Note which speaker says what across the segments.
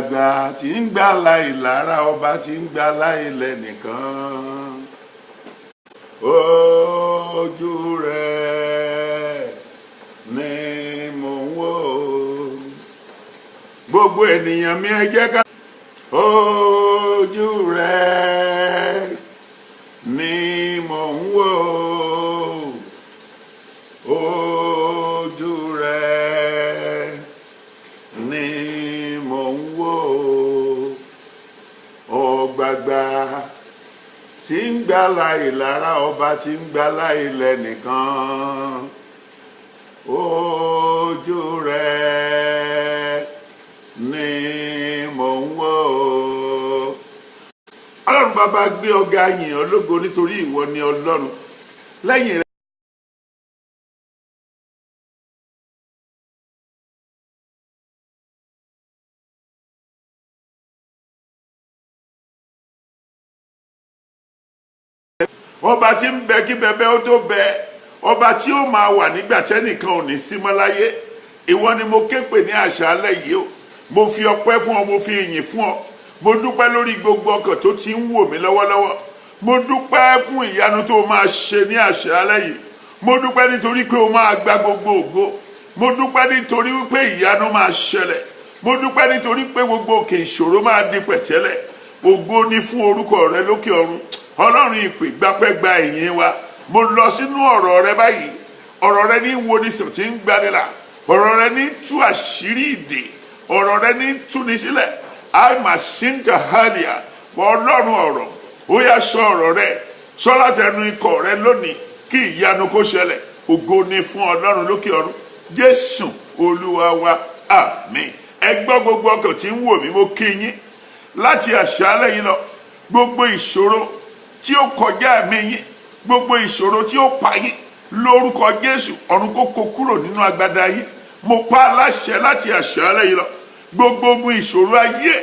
Speaker 1: Ọ̀gbàgbà tí ń gbà láì lára, ọba tí ń gbà láì lẹ́nìkan, ojú rẹ̀ ni mò ń wò. Gbogbo ènìyàn mi, ẹ jẹ́ ká ojú rẹ̀ ni mò ń wò, ojú rẹ̀ ni mò ń wò. Ọ̀gbàgbà tí ń gbà láì lára, ọba tí ń gbà láì lẹ́nìkan, ojú rẹ̀ ni mò ń wò. Ọlọ́run Bàbá, gbé ọ̀gá, yìn ọ́ lógo, nítorí ìwọ ni Ọlọ́run lẹ́yìn rẹ̀. Ọba tí ń bẹ kí bẹbẹ ó tó bẹ, ọba tí ó máa wà nígbà tẹ́nìkan ò ní sí mọ́ láyé, ìwọ ni mo ké pè ní àṣálẹ́ yìí o. Mo fi ọpẹ́ fún ọ, mo fi ìyìn fún ọ. Mo dúpẹ́ lórí gbogbo ọkàn tó ti ń wò mí lọ́wọ́lọ́wọ́. Mo dúpẹ́ fún ìyanu tó máa ṣe ní àṣálẹ́ yìí. Mo dúpẹ́ nítorí pé o máa gba gbogbo ògo. Mo dúpẹ́ nítorí wípé ìyanu máa ṣẹlẹ̀. Mo dúpẹ́ nítorí pé gbogbo òkè ìṣòro máa di pẹ̀tẹ́lẹ̀. Ògo ni fún orúkọ rẹ lókè ọ̀run. Ọlọ́run ìpè, gbápẹ́, gba ìyìn wa. Mo lọ sínú ọ̀rọ̀ rẹ báyìí. Ọ̀rọ̀ rẹ ní wo ni sùn tí ń gbanilà, ọ̀rọ̀ rẹ ní tú àṣírí ìdè, ọ̀rọ̀ rẹ ní túni sílẹ̀. Àmàṣíntà hàlíà. Ọlọ́run ọ̀rọ̀, ó yá, sọ ọ̀rọ̀ rẹ, sọ látẹnu ikọ̀ rẹ lónìí, kí ìyanu kó ṣẹlẹ̀. Ògo ni fún Ọlọ́run lókè ọ̀run. Jésù Olúwa wa, àmín. Ẹ gbọ́, gbogbo ọkàn tí ń wò mí, mo kí yín. Láti àṣálẹ́ yìí lọ, gbogbo ìṣòro tí ó kọjá ẹ̀mí yín, gbogbo ìṣòro tí ó pa yín, lórúkọ Jésù, ọ̀run kó kó kúrò nínú agbada yín. Mo pa á láṣẹ láti àṣálẹ́ yìí lọ, gbogbo ogun ìṣòro ayé,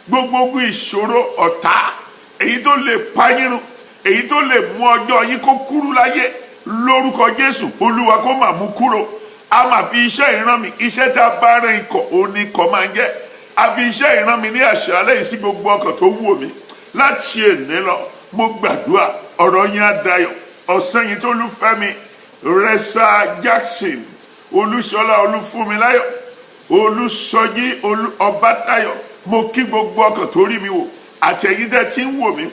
Speaker 1: gbogbo ogun ìṣòro ọ̀tá, èyí tó lè pa yín run, èyí tó lè mú ọjọ́ yín kó kúrú láyé, lórúkọ Jésù, Olúwa kó máa mú kúrò. A máa fi iṣẹ́ ìran mi, iṣẹ́ tá a bá rìn ikọ̀ òun ni ikọ̀ máa ń jẹ́. A fi iṣẹ́ ìran mi ní àṣálẹ́ yìí sí gbogbo ọkàn tó ń wò mí. Láti èní lọ, mo gbàdúrà, ọ̀rọ̀ yín á dayọ̀. Ọ̀sán yìí tó lúfẹ́mi Rẹ́sà Jackson, Olúṣọlá Olúfúnmiláyọ̀, Olúsọjí Olú Ọbátayọ̀, mo kí gbogbo ọkàn tó rí mi wò àti ẹ̀yin tẹ́ tí ń wò mí.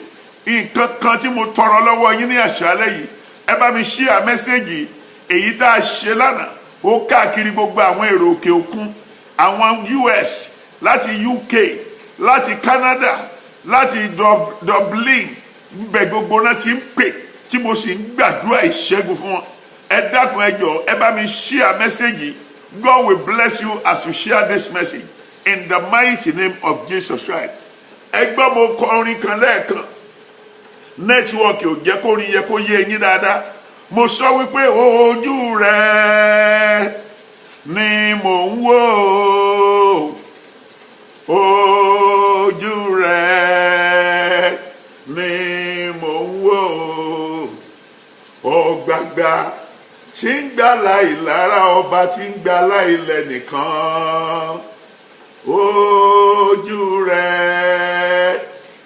Speaker 1: Nǹkan kan tí mo tọrọ lọ́wọ́ yín ní àṣálẹ́ yìí, ẹ bá mi share message èyí tá a ṣe lánàá. Ó káàkiri gbogbo àwọn èrò òkè òkun, àwọn US, láti UK, láti Canada, láti Dublin, bẹ gbogbo náà ti ń pè tí mo sì ń gbàdúrà ìṣẹ́gun fún wọn. Ẹ dákun, ẹ jọ̀ọ́, ẹ bá mi share message. God will bless you as you share this message in the mighty name of Jesus Christ. Ẹ gbọ́, mo kọ orin kan lẹ́ẹ̀kan, network ò jẹ́ kó rin yẹ kó yé eyín dáadáa. Mo sọ wípé ojú rẹ ni mò ń wò, ojú rẹ ni mò ń wò, ọ̀gbàgbà tí ń gbà láì lára, ọba tí ń gbà láì lẹ́nìkan, ojú rẹ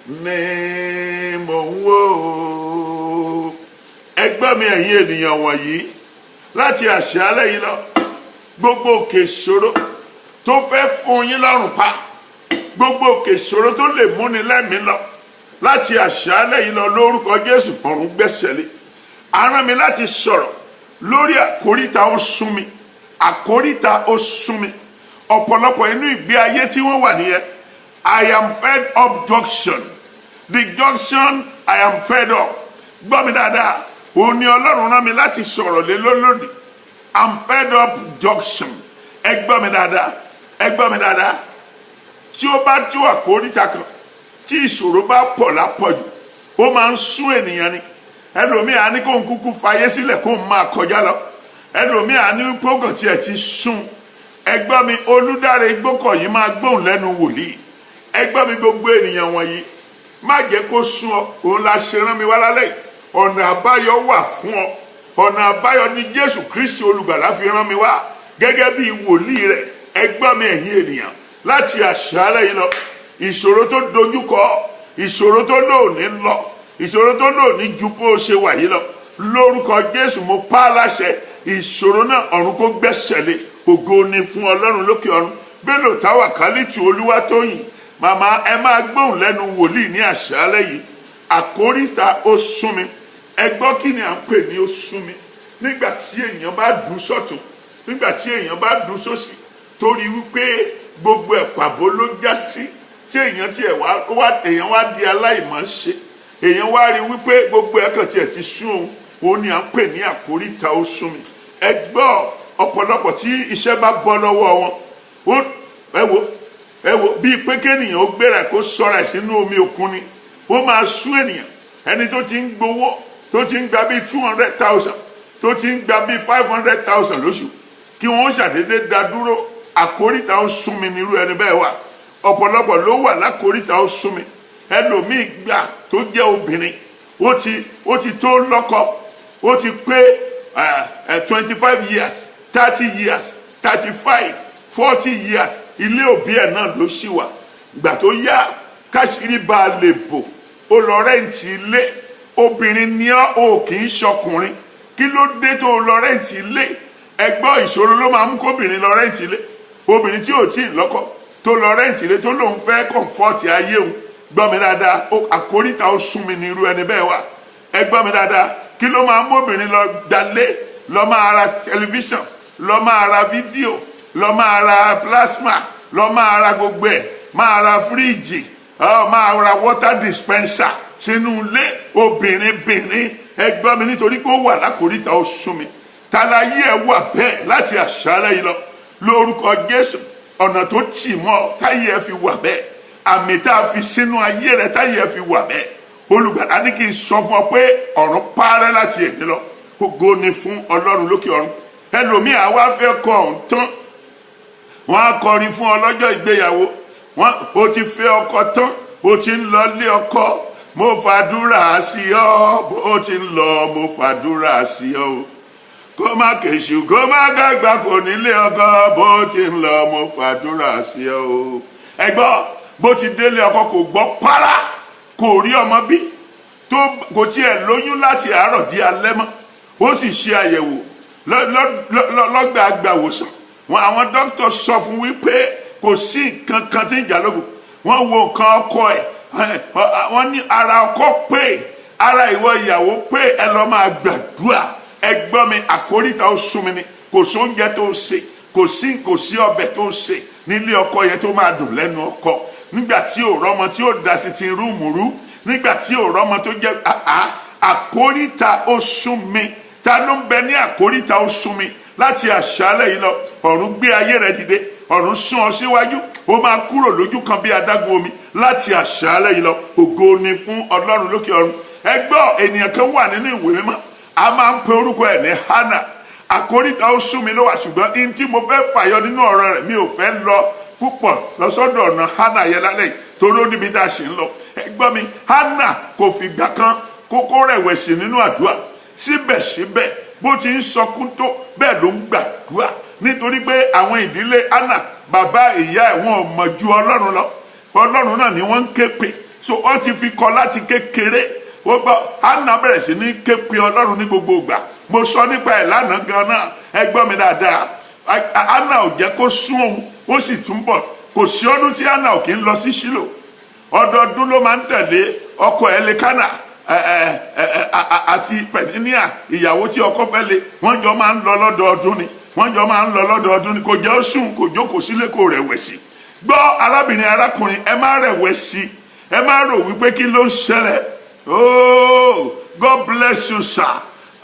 Speaker 1: ni mò ń wò. Ẹgbẹ́ mi, ẹ̀yin ènìyàn wọ̀nyí, láti àṣálẹ́ yìí lọ, gbogbo òkè ìṣòro tó fẹ́ fún yín lọ́rùn pa, gbogbo òkè ìṣòro tó lè múni lẹ́mìí lọ, láti àṣálẹ́ yìí lọ, lórúkọ Jésù, ọ̀run gbẹ́sẹ̀ lé. Arán mi láti sọ̀rọ̀ lórí àkóríta ó sún mi, àkóríta ó sún mi. Ọ̀pọ̀lọpọ̀ inú ìgbé ayé tí wọ́n wà nìyẹn. I am fed up junction, the junction I am fed up. Gbọ́ mi dáadáa, òun ni Ọlọ́run rán mi láti sọ̀rọ̀ lé lónìí. I'm fed up junction. Ẹ gbọ́ mi dáadáa, ẹ gbọ́ mi dáadáa. Tí ó bá tó àkóríta kan, tí ìṣòro bá pọ̀ lápọ̀jù, ó máa ń sún ènìyàn ni. Ẹlòmíì á ní kó ń kúkú fayé sílẹ̀, kó ń máa kọjá lọ. Ẹlòmíì á ní pógàn tí ẹ ti sún. Ẹgbọ́n mi, Olùdáre Igbókọ̀ yìí máa gbóhùn lẹ́nu wòlíì. Ẹgbọ́n mi, gbogbo ènìyàn wọ̀nyí, má jẹ́ kó sún ọ. Òun la ṣe rán mi wá lálẹ́ yìí. Ọ̀nà àbáyọ wà fún ọ. Ọ̀nà àbáyọ ni Jésù Kristi Olùgbàlà fi rán mi wá gẹ́gẹ́ bí wòlíì rẹ̀. Ẹgbọ́n mi, ẹ̀yin ènìyàn. Láti àṣálẹ́ yìí lọ, ìṣòro tó dojúkọ, ìṣòro tó lóòní lọ, ìṣòro tó lóòní ju bó ṣe wà yìí lọ, lórúkọ Jésù mo pa á láṣẹ, ìṣòro náà ọ̀run kó gbẹ́sẹ̀ lé. Ògo ni fún Ọlọ́run lókè ọ̀run. Bello Táwà Kálítù Olúwatóyìn, màmá, ẹ máa gbóhùn lẹ́nu wòlíì ní àṣálẹ́ yìí. Àkóríta ó sún mi. Ẹ gbọ́, kí ni à ń pè ní ó sún mi? Nígbà tí èèyàn bá dùn sọ́tún, nígbà tí èèyàn bá dùn sósì, torí wípé gbogbo ẹ̀ pàbó ló já sí, tí èèyàn tiẹ̀ wá èèyàn wá di aláìmọ̀ ṣe, èèyàn wá rí wípé gbogbo ẹ̀ kàn tiẹ̀ ti sún òun, òun ni à ń pè ní àkóríta ó sún mi. Ẹ gbọ́, ọ̀pọ̀lọpọ̀ tí iṣẹ́ bá bọ́ lọ́wọ́ wọn, ẹ wo, ẹ wo, bíi pé kéèyàn ó gbéra kó sọra ẹ̀ sínú omi òkun ni. Ó máa sún ènìyàn. Ẹni tó ti ń gbowó, tó ti ń gba bíi 200,000, tó ti ń gba bíi 500,000 lóṣù, kí wọ́n ṣàdédé dá dúró, àkóríta ó sún mi nírú ẹni bẹ́ẹ̀ wà. Ọ̀pọ̀lọpọ̀ ló wà lákòríta ó sún mi. Ẹlòmíì gbà tó jẹ́ obìnrin, ó ti tó lọ́kọ, ó ti pé 25 years, 30 years, 35, 40 years, ilé òbí ẹ̀ náà ló ṣì wà. Gbà tó yá, káṣírí bá a lè bò, ó lọ rent ilé. Obìnrin ní ọ́, ò kì í ṣọkùnrin. Kí ló dé tó lọ rent ilé? Ẹgbọ́, ìṣòro ló máa mú kóbìnrin lọ rent ilé. Obìnrin tí ò tí ì lọ́kọ tó lọ rent ilé, tó lóun fẹ́ comfort ayé òun, gbọ́ mi dáadáa, àkóríta ó sún mi ní irú ẹni bẹ́ẹ̀ wà. Ẹ gbọ́ mi dáadáa, kí ló máa mú obìnrin lọ gbalé, lọ máa ra tẹlifíṣàn, lọ máa ra fídíò, lọ máa ra plasma, lọ máa ra gbogbo ẹ̀, máa ra fíríìjì, máa ra water dispenser sínú ilé? Obìnrin bìnrin, ẹ gbọ́ mi, nítorí pé ó wà lákòríta ó sún mi. Tàlàyé ẹ wà bẹ́ẹ̀ láti àṣálẹ́ yìí lọ, lórúkọ Jésù, ọ̀nà tó tì mọ́ táyé ẹ fi wà bẹ́ẹ̀, àmì tá a fi sínú ayé rẹ táyé ẹ fi wà bẹ́ẹ̀, Olùgbàlà ní kí n sọ fún ọ pé ọ̀run parẹ́ láti èmi lọ. Ògo ni fún Ọlọ́run lókè ọ̀run. Ẹlòmíì àwa fẹ́ kọ ọ̀hún tán, wọ́n á kọrin fún ọ lọ́jọ́ ìgbéyàwó wọ́n. O ti fẹ́ ọkọ tán, o ti ń lọ lé ọkọ. Mo fàdúrà sí ọ, bó ti ń lọ, mo fàdúrà sí ọ o, kó má kèṣù, kó má gàgbà, kò nílé ọkọ. Bó ti ń lọ, mo fàdúrà sí ọ o. Ẹ gbọ́, bó ti délé ọkọ, kò gbọ́ para, kò rí ọmọ bí, tó kò tiẹ̀ lóyún láti àárọ̀ di alẹ́ mọ́. Ó sì ṣe àyẹ̀wò lọ́gbà àgbàwòsàn wọn. Àwọn dókítà sọ fún wípé kò sí nǹkan kan tí ń jà lógun. Wọ́n wo nǹkan ọkọ ẹ̀, wọ́n ní ara ọkọ pé, ara ìwọ ìyàwó pé, ẹ lọ máa gbàdúrà. Ẹ gbọ́ mi, àkóríta ó sún mi ni. Kò sóúnjẹ tó ṣe, kò sí ọbẹ̀ tó ṣe nílé ọkọ yẹn tó máa dùn lẹ́nu ọkọ. Nígbà tí ò rọ́mọ tí ò da sí ti rúùmù rú, nígbà tí ò rọ́mọ tó jẹ́ àkóríta ó sún mi. Ta ló ń bẹ ní àkóríta ó sún mi? Láti àṣálẹ́ yìí lọ, ọ̀run gbé ayé rẹ dìde, ọ̀run sún ọ síwájú. Ó máa kúrò lójú kan bí adágún omi láti àṣálẹ́ yìí lọ. Ògo ni fún Ọlọ́run lókè ọ̀run. Ẹ gbọ́, ènìyàn kan wà nínú ìwé mímọ́, a máa ń pe orúkọ ẹ̀ ní Hannah. Àkóríta ó sún mi ló wà, ṣùgbọ́n ihun tí mo fẹ́ fàyọ nínú ọ̀rọ̀ rẹ̀, mi ò fẹ́ lọ púpọ̀ lọ́sọ́dọ̀ ọ̀nà Hannah yẹn lálẹ́ yìí, torí ó níbi tá a ṣe ń lọ. Ẹ gbọ́ mi, Hannah kò fìgbà kan kókó rẹ̀wẹ̀sì nínú àdúrà. Síbẹ̀síbẹ̀, bó ti ń sọkún tó, bẹ́ẹ̀ ló ń gbàdúrà, nítorí pé àwọn ìdílé Hannah, bàbá ìyá ẹ̀, wọn ò mọ̀ ju Ọlọ́run lọ. Ọlọ́run náà ni wọ́n ń ké pè. So wọ́n ti fi kọ́ láti kékeré. Ó gbọ́, Hannah bẹ̀rẹ̀ sí ní ké pe Ọlọ́run ní gbogbo ìgbà. Mo sọ nípa ẹ̀ lánàá gan-an. Ẹ gbọ́ mi dáadáa, Hannah ò jẹ́ kó sún òun, ó sì túnbọ̀. Kò sí ọdún tí Hannah ò kí ń lọ sí Ṣílò. Ọdọọdún ló máa ń tẹ̀lé ọkọ Ẹlẹ́kánà àti Pẹ̀níníà, ìyàwó tí ọkọ fẹ́ lé. Wọ́n jọ máa ń lọ lọ́dọọdún ni, wọ́n jọ máa ń lọ lọ́dọọdún ni. Kò jẹ́ ó sùn, kò jókòó sílé, kò rẹ̀wẹ̀sì. Gbọ́, arábìnrin, arákùnrin, ẹ má rẹ̀wẹ̀sì. Ẹ má rò wípé kí ló ń ṣẹlẹ̀. Oh, God bless you, sir.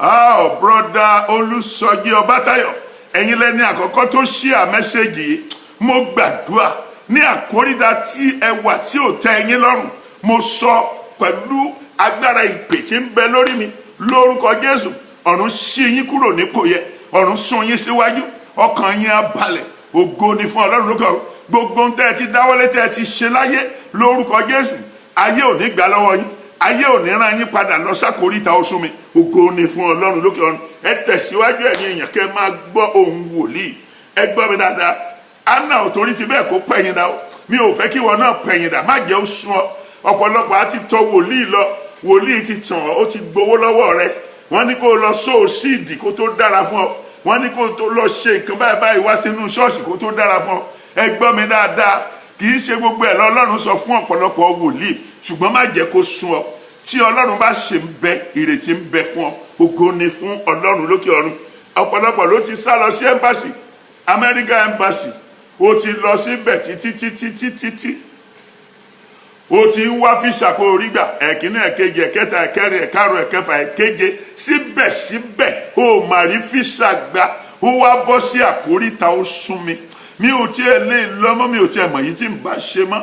Speaker 1: Oh, brother Olùsọjí Ọbátayọ̀, ẹ̀yin lẹ́ni àkọ́kọ́ tó share message yìí. Mo gbàdúrà, ní àkóríta tí ẹ wà tí ò tẹ́ ẹ̀yin lọ́rùn, mo sọ pẹ̀lú agbára ìpè tí ń bẹ lórí mi, lórúkọ Jésù, ọ̀run ṣí yín kúrò nípò yẹ, ọ̀run sún yín síwájú, ọkàn yín á balẹ̀. Ògo ni fún Ọlọ́run lókè ọ̀run. Gbogbo ohun tẹ́ ẹ ti dáwọ́lé, tẹ́ ẹ ti ṣe láyé, lórúkọ Jésù, ayé ò ní gbà lọ́wọ́ yín, ayé ò ní rán yín padà lọ sákòríta oṣù mi. Ògo ni fún Ọlọ́run lókè ọ̀run. Ẹ tẹ̀síwájú, ẹ̀yin èèyàn, kẹ́ ẹ máa gbọ́ ohùn wòlíì. Ẹ gbọ́ mi dáadáa. Anna ò torí ti bẹ́ẹ̀ kó pẹ̀yìn dà o. Mi ò fẹ́ kí ìwọ náà pẹ̀yìn dà, má jẹ́ ó sún ọ. Ọ̀pọ̀lọpọ̀ á ti tọ wòlíì lọ, wòlíì ti tàn ọ́, ó ti gbowó lọ́wọ́ rẹ. Wọ́n ní kó lọ sóò síìdì kó tó dára fún ọ. Wọ́n ní kó tó lọ ṣe nǹkan báyìí báyìí wá sínú ṣọ́ọ̀ṣì kó tó dára fún ọ. Ẹ gbọ́ mi dáadáa, kì í ṣe gbogbo ẹ̀ lọ́lọ́run sọ fún ọ̀pọ̀lọpọ̀ wòlíì, ṣùgbọ́n má jẹ́ kó sún ọ. Tí Ọlọ́run bá ṣe ń bẹ, ìrètí ń bẹ fún ọ. Ògo ni fún Ọlọ́run lókè ọ̀run. Ọ̀pọ̀lọpọ̀ ló ti sá lọ sí embassy, America embassy. Ó ti lọ síbẹ̀ títí títí títí tí ó ti ń wá fíṣà kó rí gbà, ẹ̀kínní, ẹ̀kejì, ẹ̀kẹta, ẹ̀kẹrin, ẹ̀karùn, ẹ̀kẹfà, ẹ̀keje, síbẹ̀síbẹ̀ ó mà rí fíṣà gbà. Ó wá bọ́ sí àkóríta, ó sún mi, mi ò tiẹ̀ lè lọ́mọ́, mi ò tiẹ̀ mọ̀ yìí tí ń bá ṣe mọ́.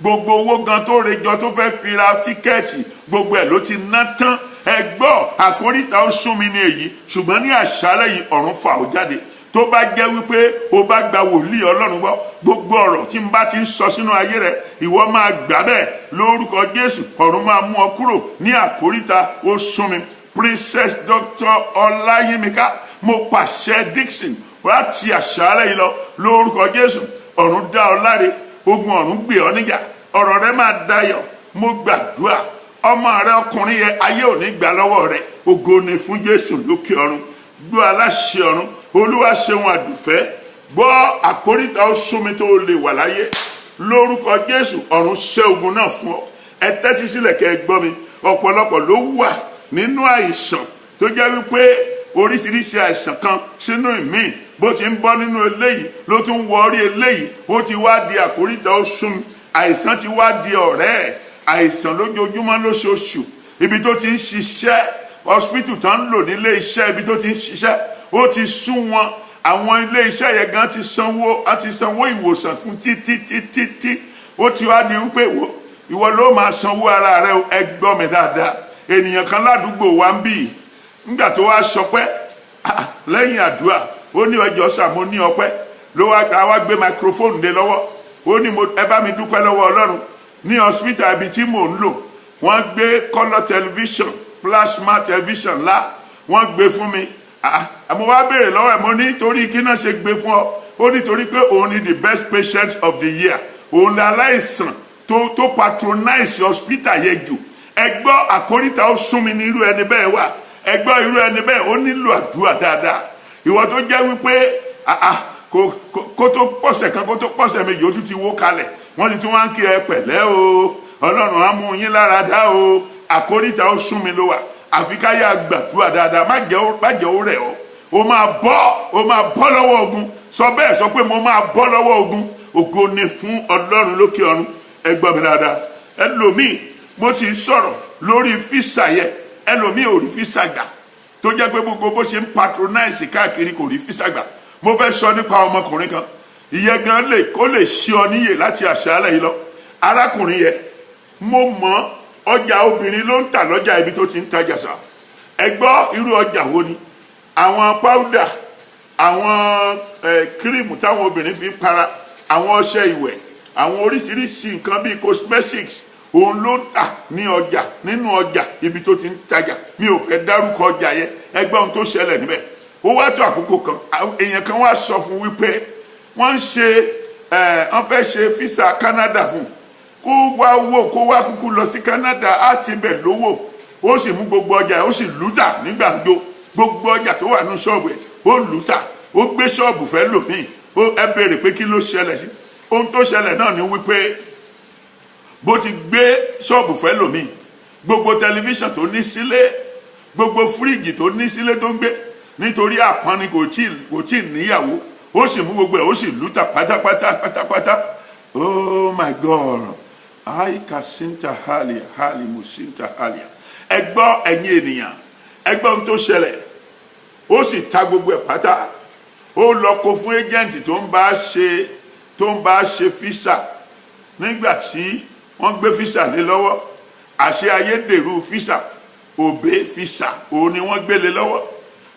Speaker 1: Gbogbo owó gan tó rejọ tó fẹ́ fi ra tíkẹ́ẹ̀tì, gbogbo ẹ̀ ló ti ná tán. Ẹ gbọ́, àkóríta ó sún mi ní èyí, ṣùgbọ́n ní àṣálẹ́ yìí, ọ̀run fà ó jáde. Tó bá jẹ́ wípé o bá gba wòlíì Ọlọ́run gbọ́, gbogbo ọ̀rọ̀ tí n bá ti ń sọ sínú ayé rẹ, ìwọ máa gbà bẹ́ẹ̀ lórúkọ Jésù. Ọ̀run máa mú ọ kúrò ní àkóríta ó sún mi. Princess Dr. Ọláyínmíká, mo pàṣẹ Dixon, láti àṣálẹ́ yìí lọ, lórúkọ Jésù, ọ̀run dá ọ láre, ogun ọ̀run gbé ọ níjà, ọ̀rọ̀ rẹ máa dayọ̀. Mo gbàdúrà, ọmọ rẹ ọkùnrin yẹn, ayé ò ní gbà lọ́wọ́ rẹ. Ògo ni fún Jésù lókè ọ̀run. Gbọ́, aláṣẹ ọ̀run, Olúwa ṣeun àdùfẹ́. Gbọ́, àkóríta ó súnmi tó lè wà láyé, lórúkọ Jésù, ọ̀run ṣẹ́ ogun náà fún ọ. Ẹ tẹ́tí sílẹ̀ kẹ́ ẹ gbọ́ mi. Ọ̀pọ̀lọpọ̀ ló wà nínú àìsàn tó jẹ́ wípé oríṣiríṣi àìsàn kan sínú ìmíì, bó ti ń bọ́ nínú eléyìí ló tún wọ orí eléyìí. Ó ti wá di àkóríta ó sún, àìsàn ti wá di ọ̀rẹ́ ẹ̀. Àìsàn lójoojúmọ́, lóṣooṣù, ibi tó ti ń ṣiṣẹ́, hospital tó ń lò nílé iṣẹ́ ibi tó ti ń ṣiṣẹ́, ó ti sún wọn. Àwọn ilé iṣẹ́ yẹn gan ti sanwó, á ti sanwó ìwòsàn fún títí títí tí ó ti wá di wípé ìwọ ló máa sanwó ara rẹ. Ẹ gbọ́ mi dáadáa, ènìyàn kan ládùúgbò wa ń bì, nígbà tó wá sọpẹ́ lẹ́yìn àdúrà, ó ní, "Ọjọ́ sà, mo ní ọpẹ́." Ló wá wá gbé microphone lé lọ́wọ́, ó ní, "Ẹ bá mi dúpẹ́ lọ́wọ́ Ọlọ́run. Ní hospital ibi tí mò ń lò, wọ́n gbé colour television, plasma television ńlá, wọ́n gbé fún mi." Mo wá béèrè lọ́wọ́ ẹ̀, mo ní, "Torí kí náà ṣe gbé fún ọ?" Ó ní torí pé òun ni the best patient of the year, òun ni aláìsàn tó patronize hospital yẹn jù. Ẹ gbọ́, àkóríta ó sún mi ní irú ẹni bẹ́ẹ̀ wà. Ẹ gbọ́, irú ẹni bẹ́ẹ̀, ó nílò àdúrà dáadáa. Ìwọ tó jẹ́ wípé kó tó pọ̀sẹ̀ kan, kó tó pọ̀sẹ̀ méjì, ó tún ti wó kalẹ̀, wọ́n ti tún wá ń kí ẹ pẹ̀lẹ́ o, Ọlọ́run á mú yín lára dá o. Àkóríta ó sún mi ló wà, àfi ká yà gbàdúrà dáadáa. Má jẹ́ ó rẹ̀ ọ́. O máa bọ́, o máa bọ́ lọ́wọ́ ogun. Sọ bẹ́ẹ̀, sọ pé mo máa bọ́ lọ́wọ́ ogun. Ògo ni fún Ọlọ́run lókè ọ̀run. Ẹ gbọ́ mi dáadáa, ẹlòmíì, mo ti sọ̀rọ̀ lórí físà yẹ, ẹlòmíì ò rí físà gbà, tó jẹ́ pé gbogbo bó ṣe ń patronize káàkiri, kò rí físà gbà. Mo fẹ́ sọ nípa ọmọkùnrin kan, ìyẹn gan lè kó lè ṣe ọ níyè láti àṣálẹ́ yìí lọ. Arákùnrin yẹn, mo mọ̀, ọjà obìnrin ló ń tà lọ́jà ibi tó ti ń tajà sá. Ẹ gbọ́, irú ọjà wo ni? Àwọn powder, àwọn cream táwọn obìnrin fi ń para, àwọn ọṣẹ ìwẹ̀, àwọn oríṣiríṣi nǹkan bíi cosmetics, òun ló ń tà ní ọjà, nínú ọjà ibi tó ti ń tajà. Mi ò fẹ́ dárúkọ ọjà yẹn. Ẹ gbọ́ ohun tó ṣẹlẹ̀ níbẹ̀. Ó wá tó àkókò kan, èèyàn kan wá sọ fún wípé wọ́n ń ṣe ẹ̀ wọ́n fẹ́ ṣe físà Canada fún kó wá wò, kó wá kúkú lọ sí Canada, á ti bẹ̀ lówó. Ó sì mú gbogbo ọjà, ó sì lùtà nígbàgbó. Gbogbo ọjà tó wà ní ṣọ́ọ̀bù ẹ̀, ó lùtà, ó gbé ṣọ́ọ̀bù fẹ́ lòmíì. Ó ẹ béèrè pé kí ló ṣẹlẹ̀ sí. Ohun tó ṣẹlẹ̀ náà ni wípé bó ti gbé ṣọ́ọ̀bù fẹ́ lòmíì, gbogbo tẹlifíṣàn tó ní sílé, gbogbo fíríjì tó ní sílé tó ń gbé, nítorí àpọ́nni, kò tí níyàwó, ó sì mú gbogbo ẹ̀, ó sì lùtà pátápátá pátápátá. Oh my God, aika sinta halia hali musinta halia. Ẹ gbọ́, ẹ̀yin ènìyàn, ẹ gbọ́ ohun tó ṣẹlẹ̀. Ó sì ta gbogbo ẹ̀ pátá, ó lọ kó fún agent tó ń bá ṣe físà. Nígbà tí wọ́n gbé físà lé lọ́wọ́, àṣẹ ayédèrú físà, òbé físà, òun ni wọ́n gbé lé lọ́wọ́.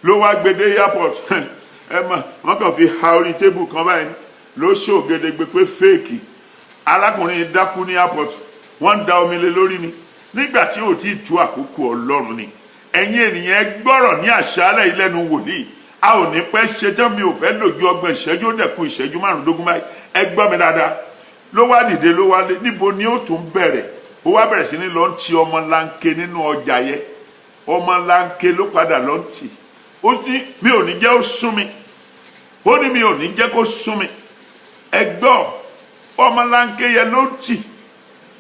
Speaker 1: Ló wá gbé dé airport, ẹ mọ̀, wọ́n kàn fi ha orí table kan báyìí, ló ṣògedegbe pé fake. Arákùnrin dákú ní airport, wọ́n ń da omi lé lórí ni, nígbà tí ò tí ì tú àkókò Ọlọ́run ni. Ẹ̀yin ènìyàn, ẹ gbọ́rọ̀ ní àṣálẹ̀ ìlẹ́nu wòlíì. A ò ní pẹ́ ṣe tán. Mi ò fẹ́ lò ju 30 ìṣẹ́jú, ó dẹ̀ kù ìṣẹ́jú 15 báyìí. Ẹ gbọ́ mi dáadáa. Ló wá dìde, ló wá lé. Níbo ni ó tún bẹ̀rẹ̀? Ó wá bẹ̀rẹ̀ sí ní lọ ń ti ọmọ lanke nínú ọjà yẹn. Ọmọ lanke ló padà lọ ń tì. Ó ní mi ò ní jẹ́ ó sún mi. Ó ní mi ò ní jẹ́ kó sún mi. Ẹ gbọ́, ọmọ lanke yẹn ló ń tì.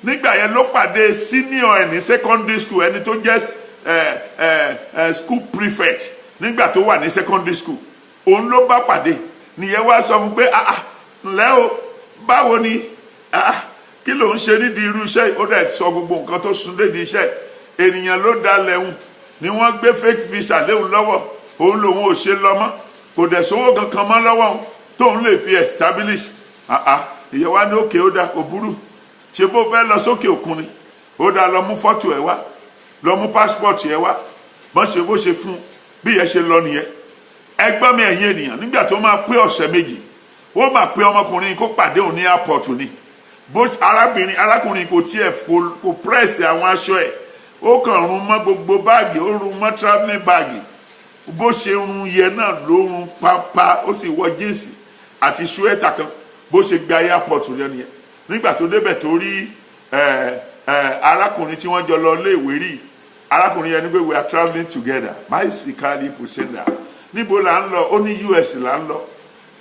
Speaker 1: Nígbà yẹn ló pàdé senior ẹ̀ ní secondary school, ẹni tó jẹ́ ẹ ẹ ẹ school prefect nígbà tó wà ní secondary school. Òun ló bá pàdé. Nìyẹn wá sọ fún pé, "Ah ah, ǹlẹ́ o, báwo ni? Ah ah, kí ló ń ṣe nídìí irú iṣẹ́ yìí?" Ó dẹ̀ sọ gbogbo nǹkan tó sún lédi iṣẹ́. Ènìyàn ló dalẹ̀ ń ni wọ́n gbé fake visa léun lọ́wọ́. Òun lòun ò ṣe lọ mọ́, kò dẹ̀ sówó kankan mọ́ lọ́wọ́ òun tóun lè fi establish. Ah ah, ìyẹn wá ní òkè. Ó dà, kò burú. Ṣe bó fẹ́ lọ sókè òkun ni? Ó dá, lọ mú fọ́tò ẹ̀ wá, lọ mú passport ẹ̀ wá. Bọ́n ṣe bó ṣe fún bí yẹn ṣe lọ nìyẹn. Ẹgbọ́n mi, ẹ̀yin ènìyàn, nígbà tó máa pé ọ̀sẹ̀ 2, ó máa pé ọmọkùnrin kó pàdé òun ní airport ni. Bó arábìnrin, arákùnrin kò tiẹ̀ kò press àwọn aṣọ ẹ̀, ó kàn rún mọ́ gbogbo báàgì, ó rún mọ́ travelling báàgì. Bó ṣe rún yẹn náà ló rún pápá. Ó sì wọ jíǹsì àti sweater kan. Bó ṣe gba airport yẹn nìyẹn. Nígbà tó débẹ̀, tó rí ẹ ẹ arákùnrin tí wọ́n jọ lọ léèwé rí, arákùnrin yẹn ní pé, "We are travelling together." Máìsì pùsẹ̀ndà, níbo là ń lọ? Ó ní US là ń lọ.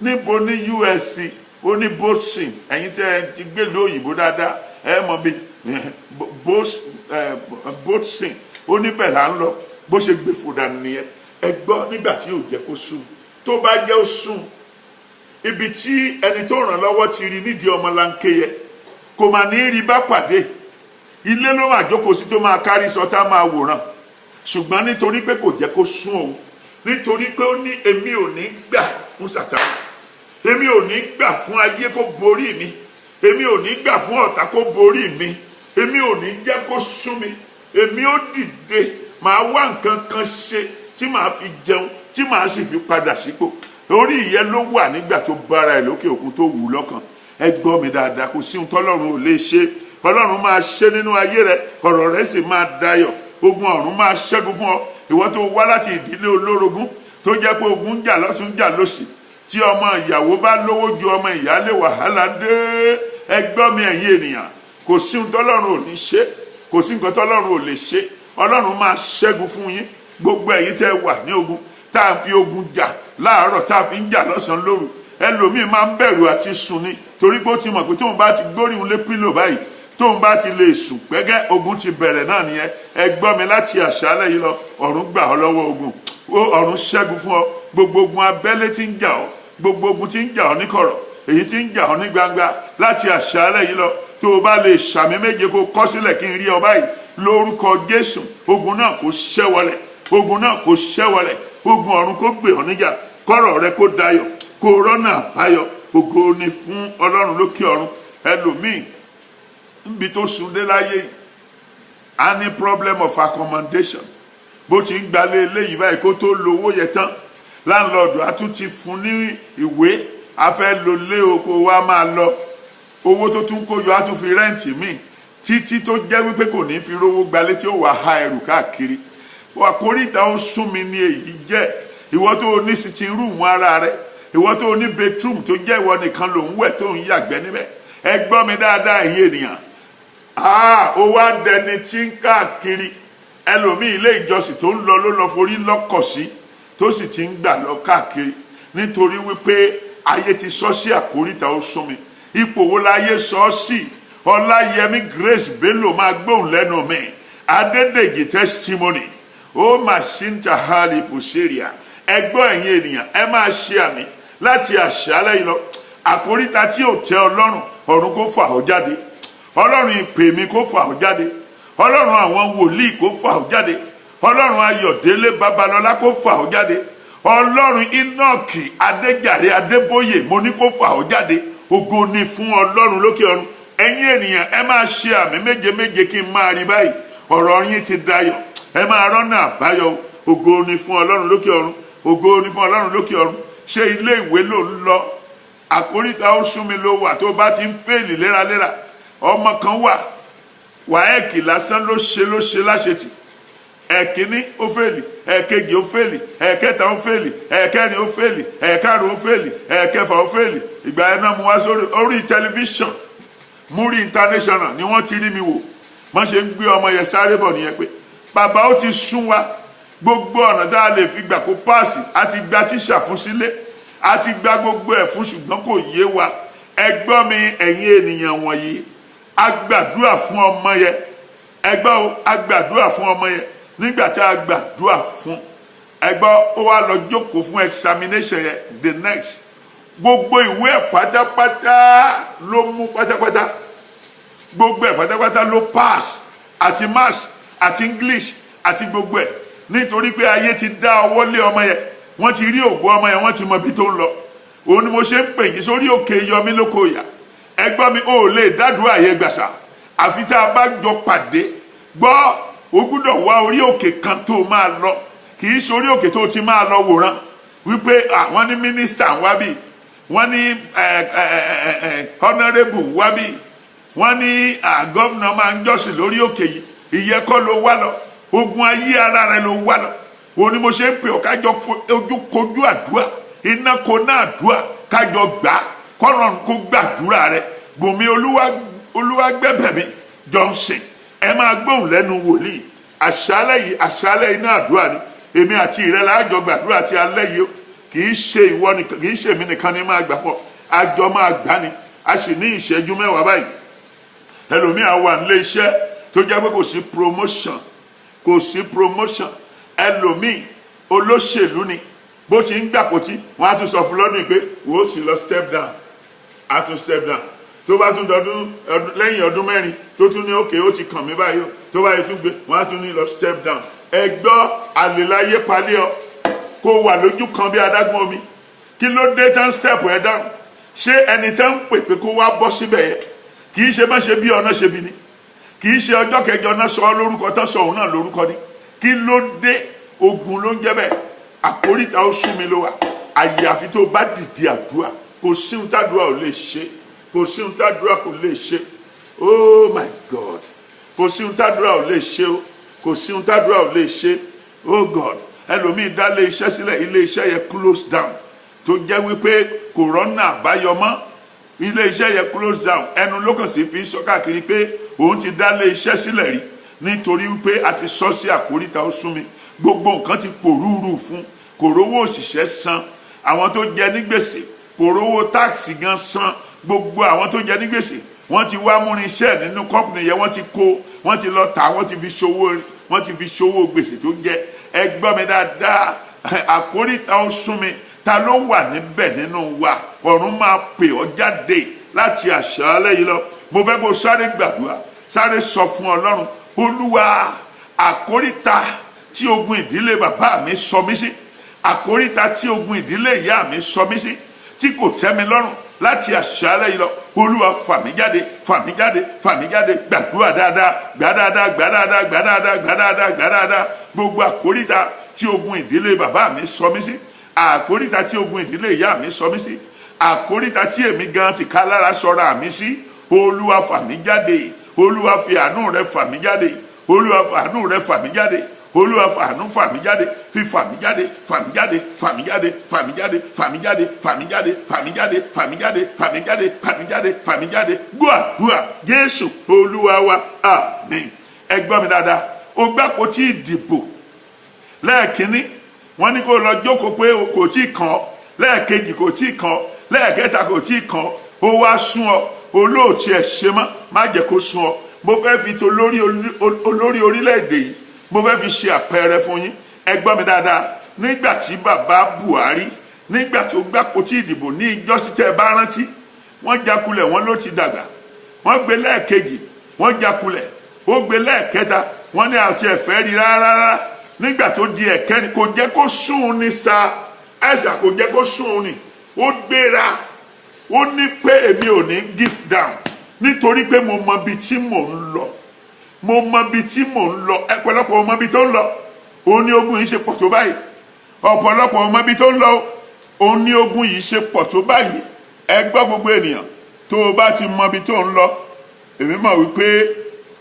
Speaker 1: Níbo ní US? Ó ní Boston. Ẹ̀yin tẹ́ ẹ ti gbé ìlú òyìnbó dáadáa, ẹ mọ̀ bí Boston. Ó ní bẹ́ẹ̀ là ń lọ. Bó ṣe gbé fòdà nìyẹn. Ẹ gbọ́, nígbà tí yóò jẹ́ kó sùn, tó bá jẹ́ ó sùn, ibi tí ẹni tó ràn lọ́wọ́ ti rí nídìí ọmọlanke yẹ, kò mà ní rí bá pàdé. Ilé ló máa jókòó sí, tó máa kárí sọ, tá máa wòran. Ṣùgbọ́n nítorí pé kò jẹ́ kó sún òun, nítorí pé ó ní èmi ò ní gbà fún Sàtánì, èmi ò ní gbà fún ayé kó borí mi, èmi ò ní gbà fún ọ̀tá kó borí mi, èmi ò ní jẹ́ kó sún mi, èmi ó dìde, màá wá nǹkan kan ṣe tí màá fi jẹun, tí màá sì fi padà sípò. Orí ìyẹn ló wà nígbà tó bára ẹ̀ lókè òkun, tó wù ú lọ́kàn. Ẹ gbọ́ mi dáadáa, kò sí ohun tọ́lọ́run ò lè ṣe. Ọlọ́run máa ṣe nínú ayé rẹ, ọ̀rọ̀ rẹ sì máa dayọ̀. Ogun ọ̀run máa ṣẹ́gun fún ọ. Ìwọ tó wá láti ìdílé olórogún, tó jẹ́ pé ogun ń jà lọ́tún, ń jà lósì, tí ọmọ ìyàwó bá lówó ju ọmọ ìyálé, wàhálà dé. Ẹ gbọ́ mi, ẹ̀yin ènìyàn, kò sí ohun tọ́lọ́run ò ní ṣe, kò sí nǹkan tọ́lọ́run ò lè ṣe. Ọlọ́run máa ṣẹ́gun fún yín. Gbogbo ẹ̀yin tẹ́ wà ní ogun, tá a fi ogun jà láàárọ̀, tá a fi ń jà lọ́sàn-án, lóru, ẹlòmíì máa ń bẹ̀rù àti sùn ni, torí pé ó ti mọ̀ pé tóun bá ti gbóríhun lé pillow báyìí, tóun bá ti lè sùn pẹ́gẹ́, ogun ti bẹ̀rẹ̀ náà nìyẹn. Ẹ gbọ́ mi, láti àṣálẹ́ yìí lọ, ọ̀run gbà ọ́ lọ́wọ́ ogun. Ó ọ̀run ṣẹ́gun fún ọ. Gbogbo ogun abẹ́lé tí ń jà ọ́, gbogbo ogun tí ń jà ọ́ níkọ̀rọ̀, èyí tí ń jà ọ́ ní gbangba, láti àṣálẹ́ yìí lọ, tó o bá lè ṣàmì méje, kó kọ́ sílẹ̀ kí n rí ọ báyìí, lórúkọ Jésù, ogun náà kó ṣẹ́ wọlẹ̀, ogun náà kó ṣẹ́ wọlẹ̀. Ogun ọ̀run kó gbè ọ́ níjà, kọ́rọ̀ rẹ kó dayọ̀, kó rọ́nà àbáyọ. Ògo ni fún Ọlọ́run lókè ọ̀run. Ẹlòmíì, níbi tó sùn dé láyé yìí, a ní problem of accommodation. Bó ti ń gbalé eléyìí báyìí, kó tó lówó yẹn tán, landlord á tún ti fún ní ìwé, a fẹ́ lo lé oko wa, máa lọ. Owó tó tún kó yọ, á tún fi rent míì, títí tó jẹ́ wípé kò ní fi rówó gbalé, tí ó wà há ẹrù káàkiri. Àkóríta ó sún mi ní èyí jẹ́. Ìwọ tó o ní sitting room ara rẹ, ìwọ tó o ní bedroom tó jẹ́ ìwọ nìkan ló ń wẹ̀, tó ń yàgbẹ́ níbẹ̀, ẹ gbọ́ mi dáadáa, ẹ̀yin ènìyàn, ah, ó wá dẹni tí ń káàkiri. Ẹlòmíì, ilé ìjọsìn tó ń lọ ló lọ forí lọ́kọ̀ sí, tó sì ti ń gbà lọ káàkiri, nítorí wípé ayé ti sọ sí àkóríta ó sún mi. Ipò wo láyé sọ ọ́ sí? Ọláyẹmí Grace Bello máa gbóhùn lẹ́nu mi. Adédèjì Testimony, ó mà sí ń ta hali pòṣèrìà. Ẹgbọ́n, ẹ̀yin ènìyàn, ẹ máa ṣe àmì láti àṣálẹ́ yìí lọ. Àkóríta tí ò tẹ́ Ọlọ́run, ọ̀run kó fà ọ́ jáde. Ọlọ́run ìpè mi kó fà ọ́ jáde. Ọlọ́run àwọn wòlíì kó fà ọ́ jáde. Ọlọ́run Ayọ̀délé Babalọ́lá kó fà ọ́ jáde. Ọlọ́run Enoch Adéjàre Adébóyè, mo ní kó fà ọ́ jáde. Ògo ni fún Ọlọ́run lókè ọ̀run. Ẹ̀yin ènìyàn, ẹ máa ṣe àmì méje méje kí n máa rí báyìí. Ọ̀rọ̀ yín ti dayọ̀, ẹ máa rọ́nà àbáyọ. Ògo ni fún Ọlọ́run lókè ọ̀run. Ògo ni fún Ọlọ́run lókè ọ̀run. Ṣé ilé ìwé ló ń lọ? Àkóríta ó sún mi ló wà, tó bá ti ń fail léraléra. Ọmọ kan wà, WAEC lásán ló ṣe láṣetì. Ẹ̀kíní ó fèlì, ẹ̀kejì ó fèlì, ẹ̀kẹta ó fèlì, ẹ̀kẹrin ó fèlì, ẹ̀karùn ó fèlì, ẹ̀kẹfà ó fèlì. Ìgbà yẹn náà mo wá sórí orí tẹlifíṣàn Muri International ni wọ́n ti rí mi wò. Wọ́n ṣe ń gbé ọmọ yẹn sáré bọ̀ nìyẹn pé bàbá, ó ti sún wa, gbogbo ọ̀nà tá a lè fi gbà kó páàsì, a ti gba tíṣà fún sílé, a ti gba gbogbo ẹ̀ fún, ṣùgbọ́n kò yé wa. Ẹ gbọ́ mi, ẹ̀yin ènìyàn wọ̀nyí, a gbàdúrà fún ọmọ yẹn. Ẹ gbọ́ o, a gbàdúrà fún ọmọ yẹn. Nígbà tí a gbàdúrà fún, ẹ gbọ́, ó wá lọ jókòó fún examination yẹn. The next, gbogbo ìwé ẹ̀ pátápátá ló mú pátápátá, gbogbo ẹ̀ pátápátá ló pass, àti maths àti English àti gbogbo ẹ̀, nítorí pé ayé ti dá ọwọ́ lé ọmọ yẹn. Wọ́n ti rí ògo ọmọ yẹn, wọ́n ti mọ ibi tó ń lọ. Òun ni mo ṣe ń pè yín sórí òkè yọmí lóko ìyà. Ẹgbọ́n mi, ò lè dádúrà yẹn gbàṣà àfi tá a bá jọ pàdé. Gbọ́, o gbúdọ̀ wá orí òkè kan tó máa lọ. Kì í ṣe orí òkè tó ti máa lọ wòran wípé àwọn ní mínísítà ń wá bí, wọ́n ní honourable ń wá bí, wọ́n ní governor máa ń jọ́sìn lórí òkè yìí. Ìyẹn kọ́ ló wá lọ. Ogun ayé ara rẹ ló wá lọ. Òun ni mo ṣe ń pè ọ́, kájọ ojú kojú àdúrà, iná kò náà àdúrà, kájọ gbà á, kọ́rọ̀ kó gbàdúrà rẹ. Bùnmi Olúwagbẹ̀bẹ̀mí Johnson, ẹ máa gbóhùn lẹ́nu wòlíì àṣálẹ́ yìí. Àṣálẹ́ iná àdúrà ni. Èmi àti ìrẹ́ la jọ gbàdúrà ti alẹ́ yìí o. Kì í ṣe ìwọ nìkan, kì í ṣe èmi nìkan ni máa gbà fọ, àjọ máa gbà ni. A sì ní ìṣẹ́jú 10 báyìí. Ẹlòmíà wà nílé iṣẹ́ tó jẹ́ pé kò sí promotion, kò sí promotion. Ẹlòmíì olóṣèlú ni, bó ti ń gbàpótí, wọ́n á tún sọ fún lọ́dún yìí pé wò ó sì lọ step down, á tún step down. Tó bá tún dọdún lẹ́yìn ọdún 4, tó tún ní òkè ó ti kàn mí báyìí o, tó bá yẹ tún gbé, wọ́n á tún ní lọ step down. Ẹ gbọ́, àlèláyé palẹ́ ọ kó wà lójú kan bí adágún omi. Kí ló dé tán step ẹ down? Ṣé ẹni tán ń pè pé kó wá bọ́ síbẹ̀ yẹn, kì í ṣe bá ṣe bí ọ̀nà ṣe bí ni? Kì í ṣe ọjọ́ kẹjọ náà sọ ọ́ lórúkọ tán, sọ òun náà lórúkọ ni? Kí ló dé? Ogun ló ń jẹ́ bẹ́ẹ̀. Àkóríta ó sú mi ló wà. Àyàfi tó bá dìde àdúrà. Kò sí ohun tádùá ò lè ṣe, kò sí ohun tádùá kò lè ṣe. Oh my God, kò sí ohun tádùá ò lè ṣe o, kò sí ohun tádùá ò lè ṣe. Oh God, ẹlòmíì dá ilé iṣẹ́ sílẹ̀, ilé iṣẹ́ yẹn close down, tó jẹ́ wípé kò rọ́nà àbáyọ mọ́. Ilé iṣẹ́ yẹn close down, ẹnu ló kàn sí fi sọ káàkiri pé òun ti dá ilé iṣẹ́ sílẹ̀ rí, nítorí wípé a ti sọ sí àkóríta ó sún mi. Gbogbo nǹkan ti pòrúurú fún, kò rówó òṣìṣẹ́ san, àwọn tó jẹ ní gbèsè, kò rówó tax gan san. Gbogbo àwọn tó jẹ ní gbèsè, wọ́n ti wá múrin iṣẹ́ nínú company yẹn, wọ́n ti kó, wọ́n ti lọ tà, wọ́n ti fi ṣòwò, wọ́n ti fi ṣòwò gbèsè tó jẹ. Ẹ gbọ́ mi dáadáa, àkóríta ó sún mi, ta ló wà níbẹ̀ nínú wa? Ọ̀run máa pè ọ́ jáde láti àṣálẹ́ yìí lọ. Mo fẹ́ kó sáré gbàdúrà, sáré sọ fún Ọlọ́run: Olúwa, àkóríta tí ogun ìdílé bàbá mi sọ mí sí, àkóríta tí ogun ìdílé ìyá mi sọ mí sí, tí kò tẹ́ mi lọ́rùn, láti àṣálẹ́ yìí lọ, Olúwa, fà mí jáde, fà mí jáde, fà mí jáde. Gbàdúrà dáadáa, gbà dáadáa, gbà dáadáa, gbà dáadáa, gbà dáadáa, gbà dáadáa. Gbogbo àkóríta tí ogun ìdílé bàbá mi sọ mí sí, àkóríta tí ogun ìdílé ìyá mi sọ mí sí, àkóríta tí èmi gan ti ká lára sọra mi sí, Olúwa, fà mí jáde. Olúwa, fi àánú rẹ fà mí jáde. Olúwa, fàánú rẹ fà mí jáde. Olúwa, fàánú fà mí jáde. Fi fà mí jáde, fà mí jáde, fà mí jáde, fà mí jáde, fà mí jáde, fà mí jáde, fà mí jáde, fà mí jáde, fà mí jáde, fà mí jáde, fà mí jáde. Gbọ́ àdúrà, Jésù Olúwa wa, àmín. Ẹ gbọ́ mi dáadáa, o gbàpótí ìdìbò lẹ́ẹ̀kínní, wọ́n ní kó lọ jókòó pé kò tí ì kàn ọ́. Lẹ́ẹ̀kejì, kò tí ì kàn ọ́. Lẹ́ẹ̀kẹta, kò tí ì kàn ọ́. Ó wá sún ọ, olóòtú ẹ̀ ṣe mọ́. Má jẹ́ kó sún ọ. Mo fẹ́ fi tó lórí olórí orílẹ̀-èdè yìí, mo fẹ́ fi ṣe àpẹẹrẹ fún yín. Ẹ gbọ́ mi dáadáa, nígbà tí bàbá Buhari, nígbà tó gbàpótí ìdìbò ní ìjọ́sí, tẹ́ ẹ bá rántí, wọ́n jákulẹ̀. Wọ́n ló ti dàgbà. Wọ́n gbé lẹ́ẹ̀kejì, wọ́n jákulẹ̀. Ó gbé lẹ́ẹ̀kẹta, wọ́n ní àti ẹ̀fẹ́ rí rárá. Nígbà tó di ẹ̀kẹ́ni, kò jẹ́ kó sún un ní sa ẹ̀sà, kò jẹ́ kó sún un ní. Ó gbéra, ó ní pé èmi ò ní give down, nítorí pé mo mọ ibi tí mò ń lọ, mo mọ ibi tí mò ń lọ. Ẹ̀pọ̀lọpọ̀ mọ ibi tó ń lọ, òun ní ogun yìí ṣe pọ̀ tó báyìí. Ọ̀pọ̀lọpọ̀ mọ ibi tó ń lọ, òun ní ogun yìí ṣe pọ̀ tó báyìí. Ẹ gbọ́, gbogbo ènìyàn, tó o bá ti mọ ibi tó ń lọ, èmi mọ̀ wípé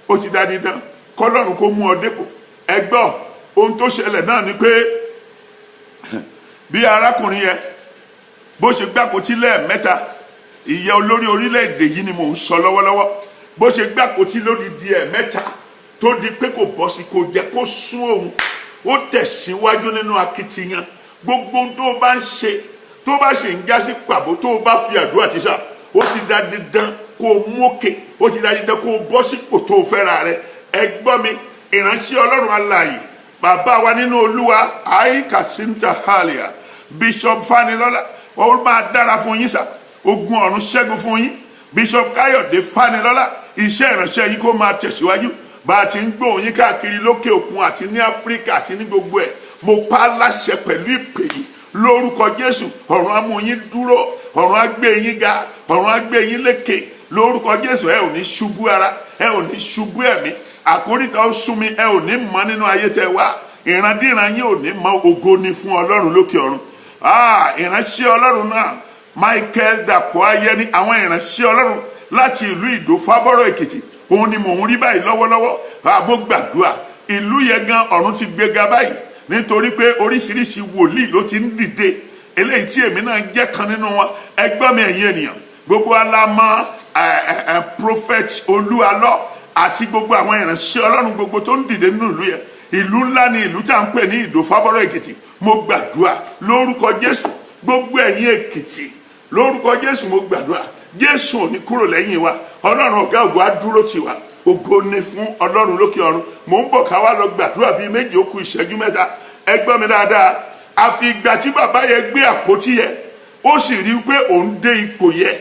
Speaker 1: ó ti dá dídán kọ́lọ́run kó mú ọ dépò. Ẹ gbọ́. Ohun tó ṣẹlẹ̀ náà ni pé bí arákùnrin yẹn bó ṣe gbàpótí lẹ́ẹ̀mẹ́ta, ìyẹn olórí orílẹ̀-èdè yìí ni mò ń sọ lọ́wọ́lọ́wọ́, bó ṣe gbàpótí lódìdí ẹ̀mẹ́ta tó di pé kò bọ́ sí, kò jẹ́ kó sún òun, ó tẹ̀síwájú nínú akitiyan. Gbogbo ohun tó bá ń ṣe, tó bá ṣe ń já sí pàbó, tó bá fi àdúrà ti sà, ó ti da dídán kó o mókè, ó ti da dídán kó o bọ́ sípò tó o fẹ́ra rẹ. Ẹ gbọ́ mi, ìránṣẹ́ Ọlọ́run alààyè, bàbá wa nínú Olúwa, àyíká sinta halia, Bishop Fanilọ́lá, ó máa dára fún yín sà, ogun ọ̀run ṣẹ́gun fún yín. Bishop Káyọ̀dé Fanilọ́lá, iṣẹ́ ìránṣẹ́ yín kó máa tẹ̀síwájú bá a ti ń gbóhùn yín káàkiri lókè òkun àti ní Áfíríkà àti ní gbogbo ẹ̀. Mo pa á láṣẹ pẹ̀lú ìpè yìí lórúkọ Jésù, ọ̀run á mú yín dúró, ọ̀run á gbé yín ga, ọ̀run á gbé yín lékè lórúkọ Jésù. Ẹ ò ní ṣubú ara, ẹ ò ní ṣubú ẹ̀mí. Àkóríta ó sún mi, ẹ ò ní mọ nínú ayé tẹ wá, ìrandíran yín ò ní mọ. Ògo ni fún Ọlọ́run lókè ọ̀run. Ìránṣẹ́ Ọlọ́run náà, Michael Dàpọ̀ Ayẹni, àwọn ìránṣẹ́ Ọlọ́run láti ìlú Ìdó Fábọ́rọ̀ Èkìtì, òun ni mò ń rí báyìí lọ́wọ́lọ́wọ́. Àbó gbàdúrà ìlú yẹn gan, ọ̀run ti gbéga báyìí, nítorí pé oríṣiríṣi wòlíì ló ti ń dìde, eléyìí tí èmi náà jẹ́ kan nínú wọn. Ẹgbọ́n mi, ẹ̀yin ènìyàn, gbogbo alamọ Prophet Olúalọ́ àti gbogbo àwọn ìránṣẹ́ Ọlọ́run gbogbo tó ń dìde nínú ìlú yẹn. Ìlú ńlá ni ìlú tá à ń pè ní Ìdó Fábọ́rọ̀ Èkìtì. Mo gbàdúrà lórúkọ Jésù, gbogbo ẹ̀yin Èkìtì, lórúkọ Jésù, mo gbàdúrà, Jésù ò ní kúrò lẹ́yìn wa, Ọlọ́run ọ̀gá ògo á dúró tì wá. Ògo ni fún Ọlọ́run lókè ọ̀run. Mò ń bọ̀ ká wá lọ gbàdúrà bíi méjì, ó kù ìṣẹ́jú 3. Ẹ gbọ́ mi dáadáa. Àfi ìgbà tí bàbá yẹn gbé àpótí yẹn, ó sì rí i pé òun dé ipò yẹn.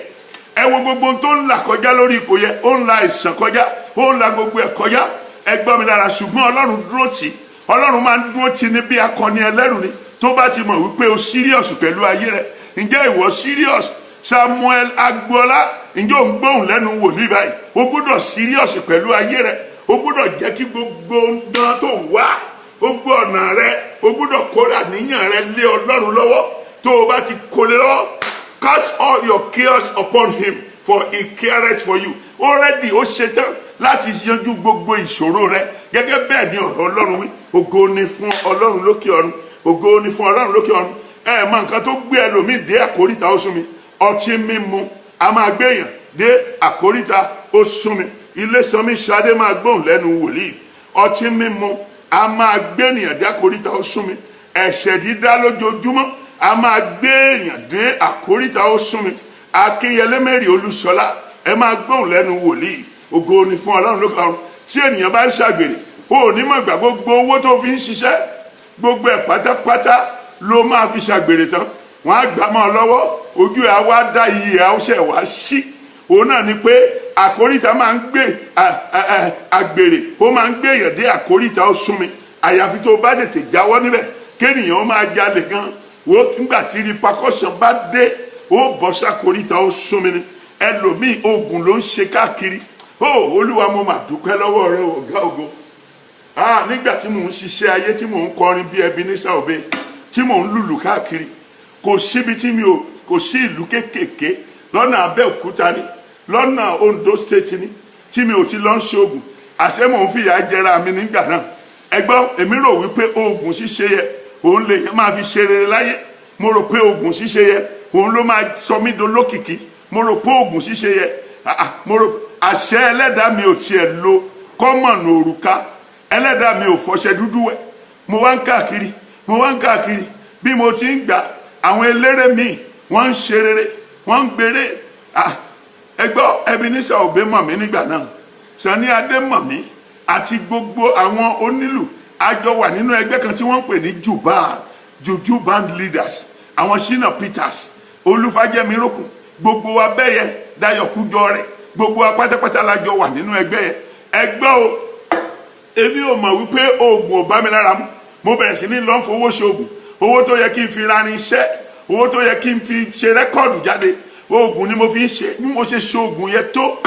Speaker 1: Ẹ wo gbogbo ohun tó ń là kọjá lórí ipò yẹn, ó ń la àìsàn kọjá, ó ń la gbogbo ẹ̀ kọjá. Ẹ gbọ́ mi dára, ṣùgbọ́n Ọlọ́run dúró tì. Ọlọ́run máa ń dúró tì ní bí akọni ẹlẹ́rù ni, tó bá ti mọ̀ wípé o serious pẹ̀lú ayé rẹ̀. Ǹjẹ́ ìwọ serious? Samuel Agboola, ǹjẹ́ ò ń gbóhùn lẹ́nu wòlíì báyìí? O gbọ́dọ̀ serious pẹ̀lú ayé rẹ̀. O gbọ́dọ̀ jẹ́ kí gbogbo dán tó ń wá, gbogbo ọ̀nà rẹ̀, o gbọ́dọ̀ kóra níyàn rẹ lé Ọlọ́run lọ́wọ́. Tó o bá ti kólé lọ́wọ́, cast all your cares upon him, for he careth for you. Already ó ṣetán láti yanjú gbogbo ìṣòro rẹ. Gẹ́gẹ́ bẹ́ẹ̀ ni ọ̀rọ̀ Ọlọ́run wí. Ògo ni fún Ọlọ́run lókè ọ̀run. Ògo ni fún Ọlọ́run lókè ọ̀run. Ẹ mọ nǹkan tó gbé ẹlòmíì dé àkóríta ó sún mi? Ọtí mímu a máa gbé èèyàn dé àkóríta ó sún mi. Ilé Sanmi Ṣadé, máa gbóhùn lẹ́nu wòlíì. Ọtí mímu a máa gbé ènìyàn dé àkóríta ó sún mi. Ẹ̀ṣẹ̀ dídá lójoojúmọ́ a máa gbé èèyàn dé àkóríta ó sún mi. Akínyẹlé Mẹ́rin Olúṣọlá, ẹ máa gbóhùn lẹ́nu wòlíì. Ògo ni fún Ọlọ́run lókè ọ̀run. Tí ènìyàn bá ń ṣàgbèrè, ó ní mọ̀ ìgbà gbogbo owó tó fi ń ṣiṣẹ́, gbogbo ẹ̀ pátápátá ló máa fi ṣàgbèrè tán. Wọ́n á gbà mọ́ ọ lọ́wọ́, ojú ẹ̀ á wá dá, iyì ẹ̀ á ṣẹ̀ wá sí. Òun náà ni pé àkóríta máa ń gbé àgbèrè, ó máa ń gbé èèyàn dé àkóríta ó sún mi, àyàfi tó bá tètè jáwọ́ níbẹ̀. Kéèyàn ó máa jalè gan wo, nígbà tí repercussion bá dé, ó bọ́ sákòríta ó sún mi ni. Ẹlòmíì, oògùn ló ń ṣe káàkiri. Ó Olúwa, mo mà dúpẹ́ lọ́wọ́ rẹ, ọ̀gá ògo. Ah, nígbà tí mò ń ṣiṣẹ́ ayé, tí mò ń kọrin bí Ebenezer Obey, tí mò ń lùlù káàkiri, kò síbi tí mi ò kò sí, ìlú kéékèèké lọ́nà Abẹ́òkúta ni, lọ́nà Ondo State ni, tí mi ò ti lọ ń ṣe oògùn. Àṣé mò ń fìyà jẹra mi nígbà náà. Ẹgbọ́n, èmi rò wípé oògùn ṣíṣe yẹ òun lè máa fi ṣe rere láyé. Mo rò pé oògùn ṣíṣe yẹ òun ló máa sọ mí dolókìkí. Mo rò pé oògùn ṣíṣe yẹ, mo rò, àṣẹ ẹlẹ́dàá mi ò tiẹ̀ lo kọ́mọ̀nù òrùka, ẹlẹ́dàá mi ò fọṣẹ dúdú wẹ̀. Mo wá ń káàkiri, mo wá ń káàkiri. Bí mo ti ń gbà, àwọn eléré míì wọ́n ń ṣe rere, wọ́n ń gbére. Ẹgbọ́, Ebenezer Obey mọ̀ mí nígbà náà, Sunny Adé mọ̀ mí, àti gbogbo àwọn onílù. Àjọ wà nínú ẹgbẹ́ kan tí wọ́n ń pè ní Juba Juju Band Leaders, àwọn Shina Peters, Olúfàjẹmírókùn, gbogbo wa bẹ́yẹ, Dayọ̀ Kújọ rẹ̀, gbogbo wa pátápátá la jọ wà nínú ẹgbẹ́ yẹn. Ẹgbẹ́ o, èmi ò mọ̀ wípé oògùn ò bá mi lára mu. Mo bẹ̀rẹ̀ sí ní lọ́n fowó ṣe oògùn. Owó tó yẹ kí n fi ra irinṣẹ́, owó tó yẹ kí n fi ṣe record jáde, oògùn ni mo fi ń ṣe. Bí mo ṣe ṣe oògùn yẹn tó,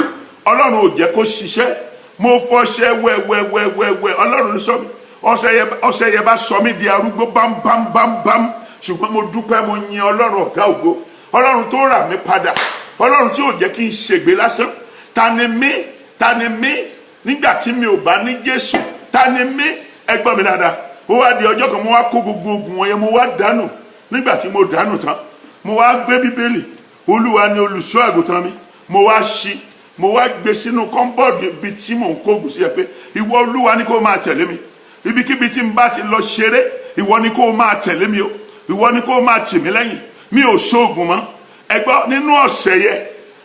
Speaker 1: Ọlọ́run ò jẹ́ kó ṣiṣẹ́. Mo fọṣẹ wẹ̀wẹ̀wẹ̀wẹ̀, Ọlọ́run sọ mi, ọṣẹ yẹn bá sọ mí di arúgbó bámbámbámbám. Ṣùgbọ́n mo dúpẹ́, mo yin Ọlọ́run ọ̀gá ògo, Ọlọ́run tó rà mí padà, Ọlọ́run tí ò jẹ́ kí n ṣègbé lásán. Ta ni mí? Ta ni mí nígbà tí mi ò bá ní Jésù? Ta ni mí? Ẹ gbọ́ mi dáadáa. Ó wá di ọjọ́ kan, mo wá kó gbogbo oògùn wọn yẹn, mo wá dànù. Nígbà tí mo dànù tán, mo wá gbé Bíbélì, "Olúwa ni olùṣọ́ àgùntàn mi", mo wá ṣí, mo wá gbé sínú cupboard ibi tí mò ń kóògùn sí ẹ pé ìwọ Olúwa ni kó máa tẹ̀lé mi ibikíbi tí n bá ti lọ ṣeré. Ìwọ ni kó máa tẹ̀lé mi o, ìwọ ni kó máa tì mí lẹ́yìn. Mi ò ṣoògùn mọ́. Ẹ gbọ́, nínú ọ̀sẹ̀ yẹn,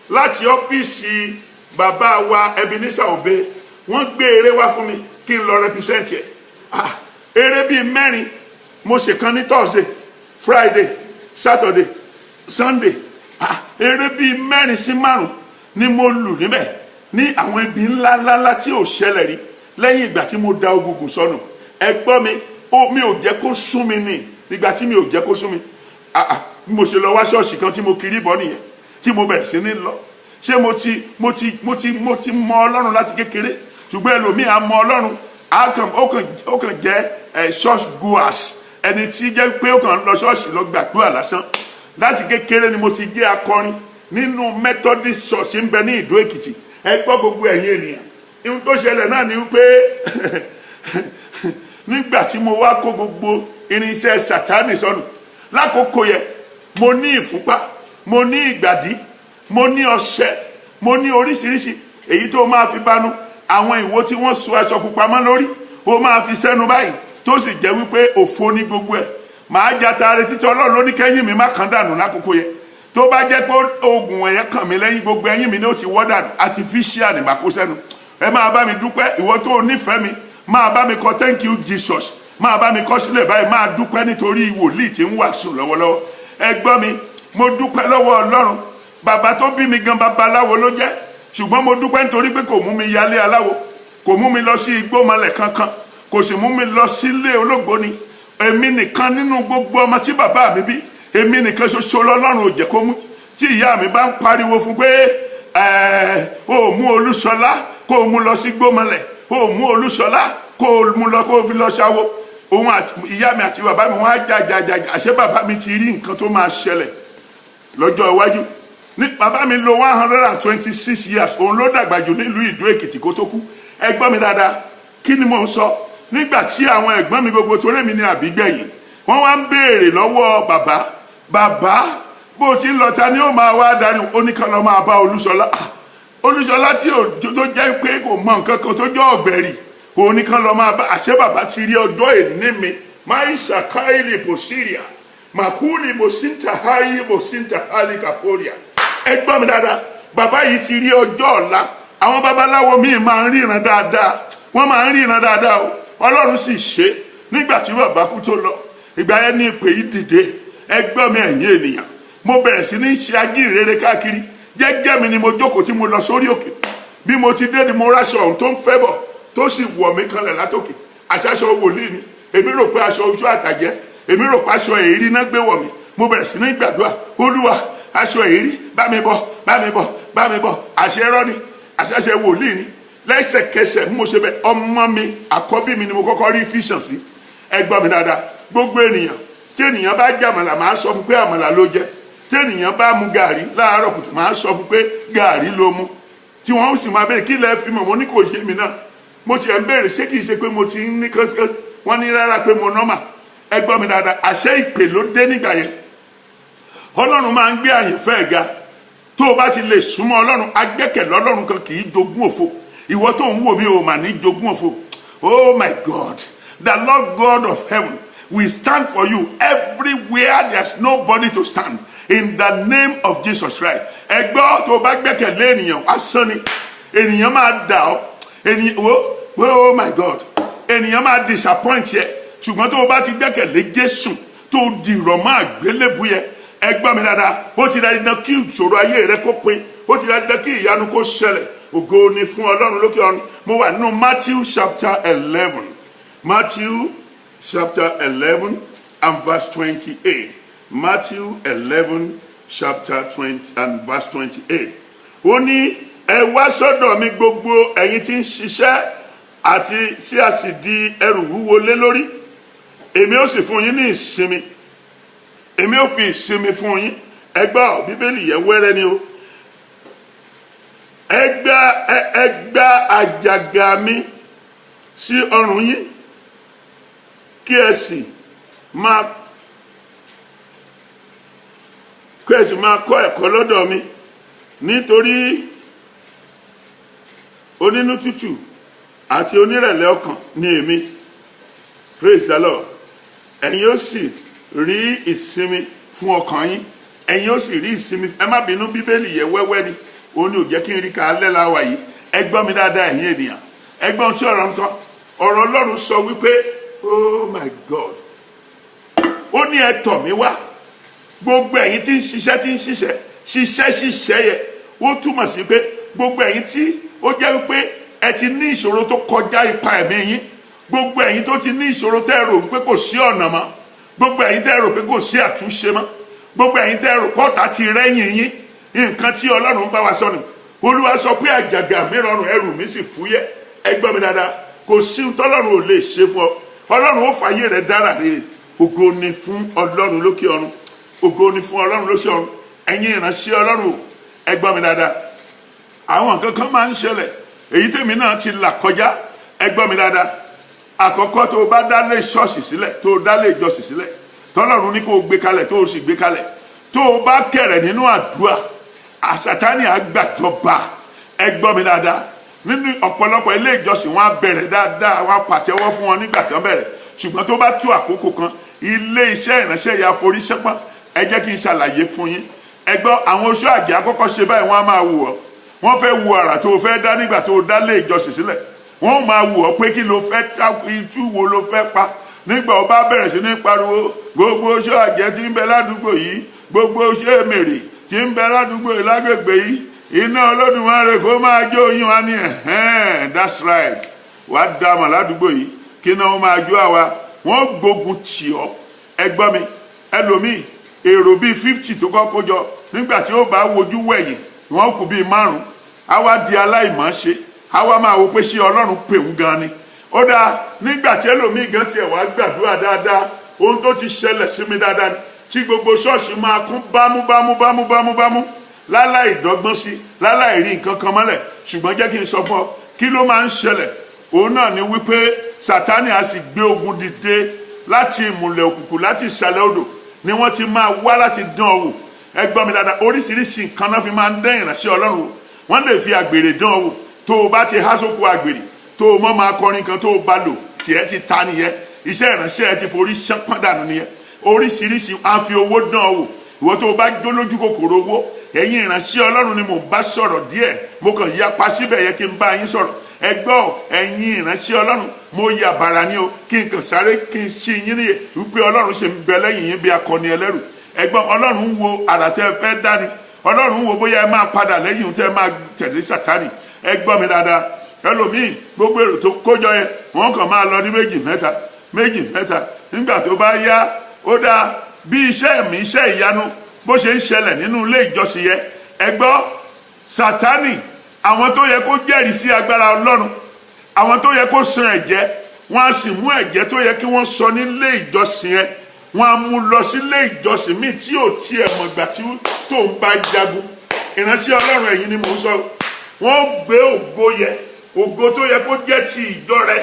Speaker 1: láti ọ́fíìsì bàbá wa Ebenezer Obey, wọ́n gbé eré wá fún mi kí n lọ represent ẹ̀. Ah, eré bíi mẹ́rin mo ṣe kan ní Thursday, Friday, Saturday, Sunday. Ah, eré bíi mẹ́rin sí márùn ni mo lù níbẹ̀ ní àwọn ibi ńlá ńlá ńlá tí ò ṣẹlẹ̀ rí lẹ́yìn ìgbà tí mo da ogungun sọnù. Ẹ gbọ́ mi ó, mi ò jẹ́ kó sún mi ní ìgbà tí mi ò jẹ́ kó sún mi. Ah ah, bí mo ṣe lọ wá ṣọ́ọ̀ṣì kan tí mo kiri bọ́ nìyẹn, tí mo bẹ̀rẹ̀ sí ní lọ. Ṣé mo ti mọ Ọlọ́run láti kékeré, ṣùgbọ́n ẹlòmíì á mọ Ọlọ́run, á kàn ó kàn jẹ́ ẹ church goers, ẹni tí jẹ́ pé ó kàn lọ ṣọ́ọ̀ṣì lọ gbàdúrà lásán. Láti kékeré ni mo ti jẹ́ akọrin nínú Methodist Church ń bẹ ní Ìdó Èkìtì. Ẹ gbọ́, gbogbo ẹ̀yin ènìyàn, ihun tó ṣẹlẹ̀ náà ni wípé nígbà tí mo wá kó gbogbo irinṣẹ́ Sátánì sọnù lákòókò yẹn, mo ní ìfúnpá, mo ní ìgbàdí, mo ní ọṣẹ, mo ní oríṣiríṣi èyí tó máa fi bánú àwọn ìwo tí wọ́n so aṣọ pupa mọ́ lórí, ó máa fi sẹ́nu báyìí, tó sì jẹ́ wípé òfo ní gbogbo ẹ̀. Màá jata retí tí Ọlọ́run ló ní kẹ́yìn mi má kàn dànù lákòókò yẹn. Tó bá jẹ́ pé oògùn ẹ̀yẹ kàn mí lẹ́yìn, gbogbo ẹ̀yìn mi ní ó ti wọ́ dànù. Artificial ní bá kó sẹ́nu. Ẹ máa bá mi dúpẹ́. Ìwọ tó nífẹ̀ẹ́ mi, máa bá mi kọ "Thank you, Jesus". Máa bá mi kọ sílẹ̀ báyìí. Máa dúpẹ́ nítorí wòlíì tí ń wàásù lọ́wọ́lọ́wọ́. Ẹ gbọ́ mi, mo dúpẹ́ lọ́wọ́ Ọlọ́run. Bàbá tó bí mi gan, babaláwo ló jẹ́, ṣùgbọ́n mo dúpẹ́ nítorí pé kò mú mi yálé aláwo, kò mú mi lọ sí igbó mọ́lẹ̀ kankan, kò sì mú mi lọ sílé ológbòni. Èmi nìkan nínú gbogbo ọmọ tí bàbá mi bí, èmi nìkan ṣoṣo lọ́lọ́run ò jẹ́ kó mú. Tí ìyá mi bá ń pariwo fún pé ẹ ò mú Olúṣọlá kó o mú lọ sí gbómọlẹ̀, ó mú Olúṣọlá kó o mú lọ kó o fi lọ ṣáwó, òun àti ìyá mi àti bàbá mi, wọ́n á jà jà jà. Àṣé bàbá mi ti rí nǹkan tó máa ṣẹlẹ̀ lọ́jọ́ iwájú ní. Bàbá mi lò 126 years. Òun ló dàgbà jù nílùú Ìdó Èkìtì kó tó kú. Ẹ gbọ́ mi dáadáa, kí ni mò ń sọ? Nígbà tí àwọn ẹ̀gbọ́n mi gbogbo, torí mi ní àbígbẹ̀yìn, wọ́n wá ń béèrè lọ́wọ́ bàbá, "Bàbá, bó ti ń lọ, ta ni ó máa wá darí?" Oníkan lọ máa bá Olúṣọlá. Ah, Olúṣọlá tí ò tó jẹ́ pé kò mọ nǹkan kan, tó jẹ́ ọ̀gbẹ̀rì, oníkan lọ máa bá. Àṣé bàbá ti rí ọjọ́ èní mi. Máa ń ṣàkáìlì bòsíríà màkúlì bòsíntàháyì bòsíntàhálì kàpóríà. Ẹ gbọ́ mi dáadáa, bàbá yìí ti rí ọjọ́ ọ̀la. Àwọn babaláwo míì máa ń ríran dáadáa, wọ́n máa ń ríran dáadáa o. Ọlọ́run sì ṣe. Nígbà tí bàbá kú tó lọ, ìgbà yẹn ní ìpè yìí dìde. Ẹ gbọ́ mi, ẹ̀yin ènìyàn, mo bẹ̀rẹ̀ sí ní ṣe agírere káàkiri. Jẹ́jẹ́ mi ni mo jókòó tí mo lọ sórí òkè. Bí mo ti dé ni mo ráṣọ ọ̀hún tó ń fẹ́ bọ̀, tó sì wọ̀ mí kanlẹ̀ látòkè. Àṣàṣọ wòlíì ni. Èmi rò pé aṣọ ojú àtàjẹ́, èmi rò pé aṣọ èrí náà gbé wọ̀ mí. Mo bẹ̀rẹ̀ sí ní gbàdúrà, "Olúwa, aṣọ èrí, bá mi bọ̀, bá mi bọ̀, bá mi bọ̀." Àṣẹ ẹ̀rọ ni, àṣàṣẹ wòlíì ni. Lẹ́sẹ̀kẹsẹ̀ bí mo ṣe bẹ̀, ọmọ mi àkọ́bí mi ni mo kọ́kọ́ rí vision sí. Ẹ gbọ́ mi dáadáa, gbogbo ènìyàn, tí ènìyàn bá jẹ àmàlà, máa sọ fún pé àmàlà ló jẹ. Tí ènìyàn bá mu gàrí láàárọ̀ kùtù, máa sọ fún pé gàrí ló mu. Tí wọ́n sì máa béèrè, "Kí lẹ fi mọ̀?" Mo ní kò yé mi náà. Mo tiẹ̀ ń béèrè, ṣé kìí ṣe pé mo ti ń ní kọ́síkọ́sí? Wọ́n ní rárá, pé mo normal. Ẹ gbọ́ mi dáadáa, àṣẹ ìpè ló dé nígbà yẹn. Ọlọ́run máa ń gbé àyànfẹ́ ga. Tó o bá ti lè súnmọ́ Ọlọ́run, agbẹ́kẹ̀lé Ọlọ́run kan kì í jogún òfo. Ìwọ tó ń wò mí, o mà ní jogún òfo. Oh my God, the Lord God of heaven will stand for you everywhere there's nobody to stand, in the name of Jesus Christ. Ẹ gbọ́, tó o bá gbẹ́kẹ̀lé ènìyàn, asán ni. Ènìyàn máa dà ọ́. Ènìyàn wo, oh my God, ènìyàn máa disappoint yẹ. Ṣùgbọ́n tó o bá ti gbẹ́kẹ̀lé Jésù, tó o dìrọ̀ mọ́ àgbélébù yẹ, ẹ gbọ́ mi dáadáa, ó ti dandan kí ìṣòro ayé rẹ kó pin, ó ti dandan kí ìyanu kó ṣẹlẹ̀. Ògo ni fún Ọlọ́run lókè ọ̀run. Mo wà nínú Matthew chapter 11, Matthew chapter 11 and verse 28. Matthew 11 chapter 20 and verse 28. Ó ní, "Ẹ wá sọ́dọ̀ mi, gbogbo ẹ̀yin tí ń ṣiṣẹ́ àti tí a sì di ẹrù wúwo lé lórí, èmi ó sì fún yín ní ìsinmi. Èmi ó fi ìsinmi fún yín." Ẹ gbọ́, Bíbélì yẹn wẹ́rẹ́ ni o. Ẹ gba àjàgà mi sí ọrùn yín." Kí ẹ sì máa kọ́ ẹ̀kọ́ lọ́dọ̀ mi, nítorí onínú tútù àti onírẹ̀lẹ̀ ọkàn ni èmi." Praise the Lord. "Ẹ̀yin ó sì rí ìsinmi fún ọkàn yín." Ẹ̀yin ó sì rí ìsinmi. Ẹ má bínú, Bíbélì yẹ wẹ́wẹ́ ni, òun ni ò jẹ́ kí n rí ká alẹ́ la wà yìí. Ẹ gbọ́ mi dáadáa, ẹ̀yin ènìyàn. Ẹ gbọ́ ohun tí ọ̀rọ̀ ń sọ. Ọ̀rọ̀ Ọlọ́run sọ wípé, oh my God, ó ní, "Ẹ tọ̀ mí wá, gbogbo ẹ̀yin tí ń ṣiṣẹ́, tí ń ṣiṣẹ́ ṣiṣẹ́ ṣiṣẹ́ yẹ." Ó túmọ̀ sí pé gbogbo ẹ̀yin tí ó jẹ́ wípé ẹ ti ní ìṣòro tó kọjá ipa ẹ̀mí yín, gbogbo ẹ̀yin tó ti ní ìṣòro tẹ́ ẹ rò pé kò sí ọ̀nà mọ́, gbogbo ẹ̀yin tẹ́ ẹ rò pé kò sí àtúnṣe mọ́, gbogbo ẹ̀yin tẹ́ ẹ rò pọ́tà ti rẹ́yìn yín, nǹkan tí Ọlọ́run bá wa sọ ni. Olúwa sọ pé, "Àjàgà mi rọrùn, ẹrù mi sì fúyẹ́." Ẹ gbọ́ mi dáadáa, kò sí ohun tọ́lọ́run ò lè ṣe fún ọ. Ọlọ́run ó fàyè rẹ dára rere. Ògo ni fún Ọlọ́run lókè ọ̀run. Ògo ni fún Ọlọ́run lókè ọ̀run. Ẹ̀yin ìránṣẹ́ Ọlọ́run o, ẹ gbọ́ mi dáadáa. Àwọn nǹkan kan máa ń ṣẹlẹ̀, èyí tèmi náà ti là kọjá. Ẹ gbọ́ mi dáadáa. Àkọ́kọ́, tó o bá dálé ṣọ́ọ̀ṣì sílẹ̀, tó o dálé ìjọsìn sílẹ̀, tọ́lọ́run ní kó o gbé kalẹ̀, tó o sì gbé kalẹ̀, tó o bá kẹ̀rẹ̀ nínú àdúrà, Sátánì á gbàjọba. Ẹ gbọ́ mi dáadáa, nínú ọ̀pọ̀lọpọ̀ ilé ìjọsìn, wọn á bẹ̀rẹ̀ dáadáa, wọn á pàtẹ́wọ́ fún wọn nígbà tí wọ́n bẹ̀rẹ̀, ṣùgbọ́n tó bá tó àkókò kan, ilé iṣẹ́ ìránṣẹ́ yà forí ṣánpọ́n. Ẹ jẹ́ kí n ṣàlàyé fún yín. Ẹ gbọ́, àwọn oṣó àjẹ́ àkọ́kọ́ ṣe báyìí, wọ́n á máa wù ọ́. Wọ́n fẹ́ wo àrà tó o fẹ́ dá nígbà tó o dá lé ìjọsìn sílẹ̀. Wọ́n máa wù ọ́ pé kí ló fẹ́ ta, itú wo ló fẹ́ pa nígbà ó bá bẹ̀rẹ̀ sí ní pariwo, "Gbogbo oṣó àjẹ́ tí ń bẹ ládùúgbò yìí, gbogbo oṣó èmèrè tí ń bẹ ládùúgbò yìí, lágbègbè yìí, iná Olódùmarè kó máa jó yín." Wá ní, "Ẹ̀hẹ́n, that's right, wàá dá mọ̀ ládùúgbò yìí, kí iná ó máa jó àwa." Wọ́n gbógun tì ọ́. Ẹ gbọ́ mi, ẹlòmíì, èrò bíi 50 tó kọ́ kó jọ, nígbà tí ó bá wojú wẹ̀yìn, wọ́n kù bíi márùn. Á wá di aláìmọ̀ọ́ṣe, á wá máa wo pé ṣé Ọlọ́run pè ń gan ni. Ó dáa, nígbà tí ẹlòmíì gan tiẹ̀ wá gbàdúrà dáadáa, ohun tó ti ṣẹlẹ̀ sí mi dáadáa ni, tí gbogbo ṣọ́ọ̀ṣì máa kún bámú bámú bámú bámú bámú, láláì dọ́gbọ́n sí, láláì rí nǹkan kan mọ́lẹ̀. Ṣùgbọ́n jẹ́ kí n sọ fún ọ, kí ló máa ń ṣẹlẹ̀? Òun náà ni wípé Sátánì á sì gbé ogun dìde láti ìmùlẹ̀ òkùnkùn, láti ìsàlẹ̀ odò ni wọ́n ti máa wá láti dán ọ wò. Ẹ gbọ́ mi dáadáa, oríṣiríṣi nǹkan náà fi máa ń dán ìránṣẹ́ Ọlọ́run wò. Wọ́n lè fi àgbèrè dán ọ wò. Tó o bá ti há sóko àgbèrè, tó o mọ́ máa kọrin kan tó o bá lò, tiẹ̀ ti ta nìyẹn, iṣẹ́ ìránṣẹ́ ẹ ti forí ṣánpọ́n dànù nìyẹn. Oríṣiríṣi, á fi owó dán ọ wò. Ìwọ tó o bá jó lójú kòkòrò owó, ẹ̀yin ìránṣẹ́ Ọlọ́run ni mò ń bá sọ̀rọ̀ díẹ̀. Mo kàn ya pa síbẹ̀ yẹ kí n bá yín sọ̀rọ̀. Ẹ gbọ́, ẹ̀yin ìránṣẹ́ Ọlọ́run, mo yà bàrà ni o, kí n kàn sáré kí n ṣí yín níyè wípé Ọlọ́run ṣe ń bẹ lẹ́yìn yín bí akọni ẹlẹ́rù. Ẹ gbọ́, Ọlọ́run ń wo àrà tẹ́ ẹ fẹ́ dání. Ọlọ́run ń wo bóyá ẹ máa padà lẹ́yìn tẹ́ ẹ máa tẹ̀lé Sátánì. Ẹ gbọ́ mi dáadáa, ẹlòmíì, gbogbo èrò tó kójọ yẹn, wọ́n kàn máa lọ ní méjì mẹ́ta, méjì mẹ́ta. Nígbà tó bá yá, ó dáa, bí iṣẹ́ mi, iṣẹ́ ìyanu bó ṣe ń ṣẹlẹ̀ nínú ilé ìjọsìn yẹn, ẹ gbọ́, Sátánì, àwọn tó yẹ kó jẹ́rìí sí agbára Ọlọ́run, àwọn tó yẹ kó san ẹ̀jẹ́, wọ́n á sì mú ẹ̀jẹ́ tó yẹ kí wọ́n sọ nílé ìjọsìn yẹn, wọ́n á mú lọ sílé ìjọsìn míì tí ò tiẹ̀ mọ̀gbà tí tó ń bá jagun. Ìránṣẹ́ Ọlọ́run, ẹ̀yin ni mò ń sọ. Wọ́n gbé ògo yẹ, ògo tó yẹ kó jẹ́ ti ìjọ rẹ,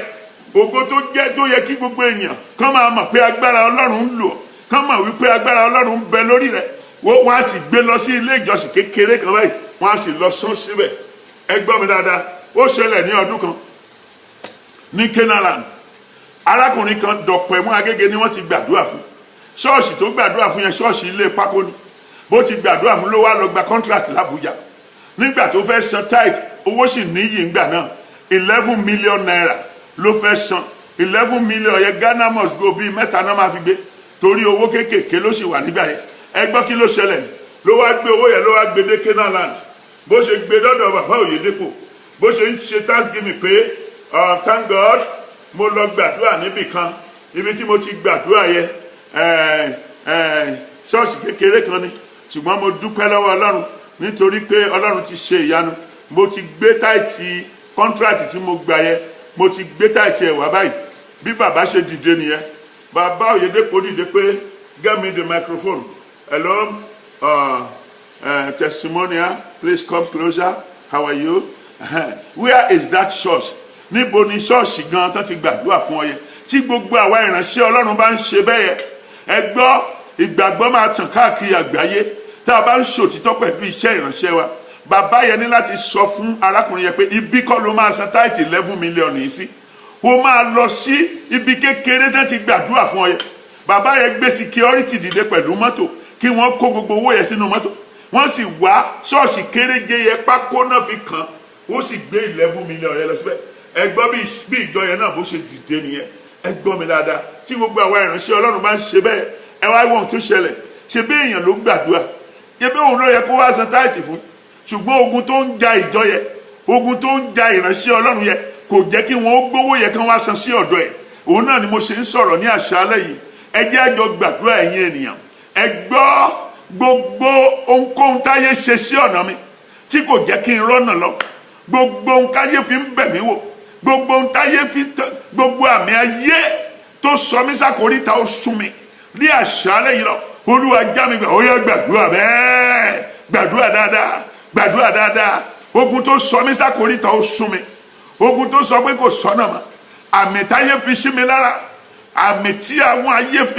Speaker 1: ògo tó jẹ́ tó yẹ kí gbogbo èèyàn kán máa mọ̀ pé agbára Ọlọ́run ń lò, kán mọ̀ wípé agbára Ọlọ́run ń bẹ lórí rẹ, wọ́n á sì gbé lọ sí ilé ìjọsìn kékeré kan báyìí, wọ́n á sì lọ sán síbẹ̀. Ẹ gbọ́ mi dáadáa, ó ṣẹlẹ̀ ní ọdún kan ní Canaanland. Arákùnrin kan, Dọ̀pẹ̀mú Agége ni wọ́n ti gbàdúrà fún. Ṣọ́ọ̀ṣì tó gbàdúrà fún yẹn, ṣọ́ọ̀ṣì ilé pákó ni. Bó ti gbàdúrà fún, ló wá lọ gba contract l'Abuja. Nígbà tó fẹ́ san tithe, owó sì níyì ńgbà náà, ₦11 million ló fẹ́ san. 11 million yẹn, Ghana must go bíi mẹ́ta náà máa fi gbé, torí owó kéékèèké ló sì wà nígbà yẹn. Ẹ gbọ́, kí ló ṣẹlẹ̀? Ló wá gbé owó yẹn, ló wá gbé dé Canaanland. Bó ṣe gbé dọ́dọ̀ bàbá Òyedèpò, bó ṣe ń ṣe thanksgiving pé, "Thank God, mo lọ gbàdúrà níbì kan, ibi tí mo ti gbàdúrà yẹ, ṣọ́ọ̀ṣì kékeré kan ni, ṣùgbọ́n mo dúpẹ́ lọ́wọ́ Ọlọ́run nítorí pé Ọlọ́run ti ṣe ìyanu. Mo ti gbé tithe contract tí mo gbà yẹ, mo ti gbé tithe ẹ̀ wá báyìí." Bí bàbá ṣe dìde nìyẹn. Bàbá Òyedèpò dìde pé, "Get me the microphone. Hello, testimonial, please come closer. How are you? Where is that church? Níbo ni ṣọ́ọ̀ṣì gan tán ti gbàdúrà fún ọ yẹn?" Tí Tí gbogbo àwa ìránṣẹ́ Ọlọ́run bá ń ṣe bẹ́ẹ̀, ẹ gbọ́, ìgbàgbọ́ máa tàn káàkiri àgbáyé tá a bá ń ṣòtítọ́ pẹ̀lú iṣẹ́ ìránṣẹ́ wa. Bàbá yẹn ní láti sọ fún arákùnrin yẹn pé ibi kọ́ ló máa san tithe 11 million yìí sí, ó máa lọ sí ibi kékeré tán ti gbàdúrà fún ọ yẹn. Bàbá yẹn gbé security dìde pẹ̀lú mọ́tò kí wọ́n kó gbogbo owó yẹn sínú mọ́tò. Wọ́n sì wá ṣọ́ọ̀ṣì kéréje yẹn, pákó náà fi kàn, ó sì gbé 11 million yẹn lọ síbẹ̀. Ẹ gbọ́, bí ìjọ yẹn náà bó ṣe dìde nìyẹn. Ẹ gbọ́ mi dáadáa, tí gbogbo àwọn ìránṣẹ́ Ọlọ́run bá ń ṣe bẹ́ẹ̀, ẹ wá wọ́n tó ṣẹlẹ̀. Ṣe bí èèyàn ló gbàdúrà, ṣe bí òun ló yẹ kó wá san tithe fún, ṣùgbọ́n ogun tó ń ja ìjọ yẹn, ogun tó ń ja ìránṣẹ́ Ọlọ́run yẹn, kò jẹ́ kí wọ́n ó gbówó yẹn kán wá san sí ọ̀dọ̀ ẹ̀. Òun náà ni mo ṣe ń sọ̀rọ̀ ní àṣálẹ́ yìí. Ẹ jẹ́ àjọ gbàdúrà. Ẹ̀yin ènìyàn, ẹ gbọ́, gbogbo ohunkóhun táyé ṣe sí ọ̀nà mi tí kò jẹ́ kí n rọ́nà lọ, gbogbo ohun táyé fi ń bẹ̀ mí wò, gbogbo ohun táyé fi gbogbo àmì ayé tó sọ mí sákòríta ó sún mi ní àṣálẹ́ yìí lọ, Olúwa já mi gbà. Ó yá, gbàdúrà bẹ́ẹ̀, gbàdúrà dáadáa, gbàdúrà dáadáa. Ogun tó sọ mí sákòríta ó sún mi, ogun tó sọ pé kò sọ́nà mọ́, àmì táyé fi sí mi lára, àmì tí àwọn ayé fi.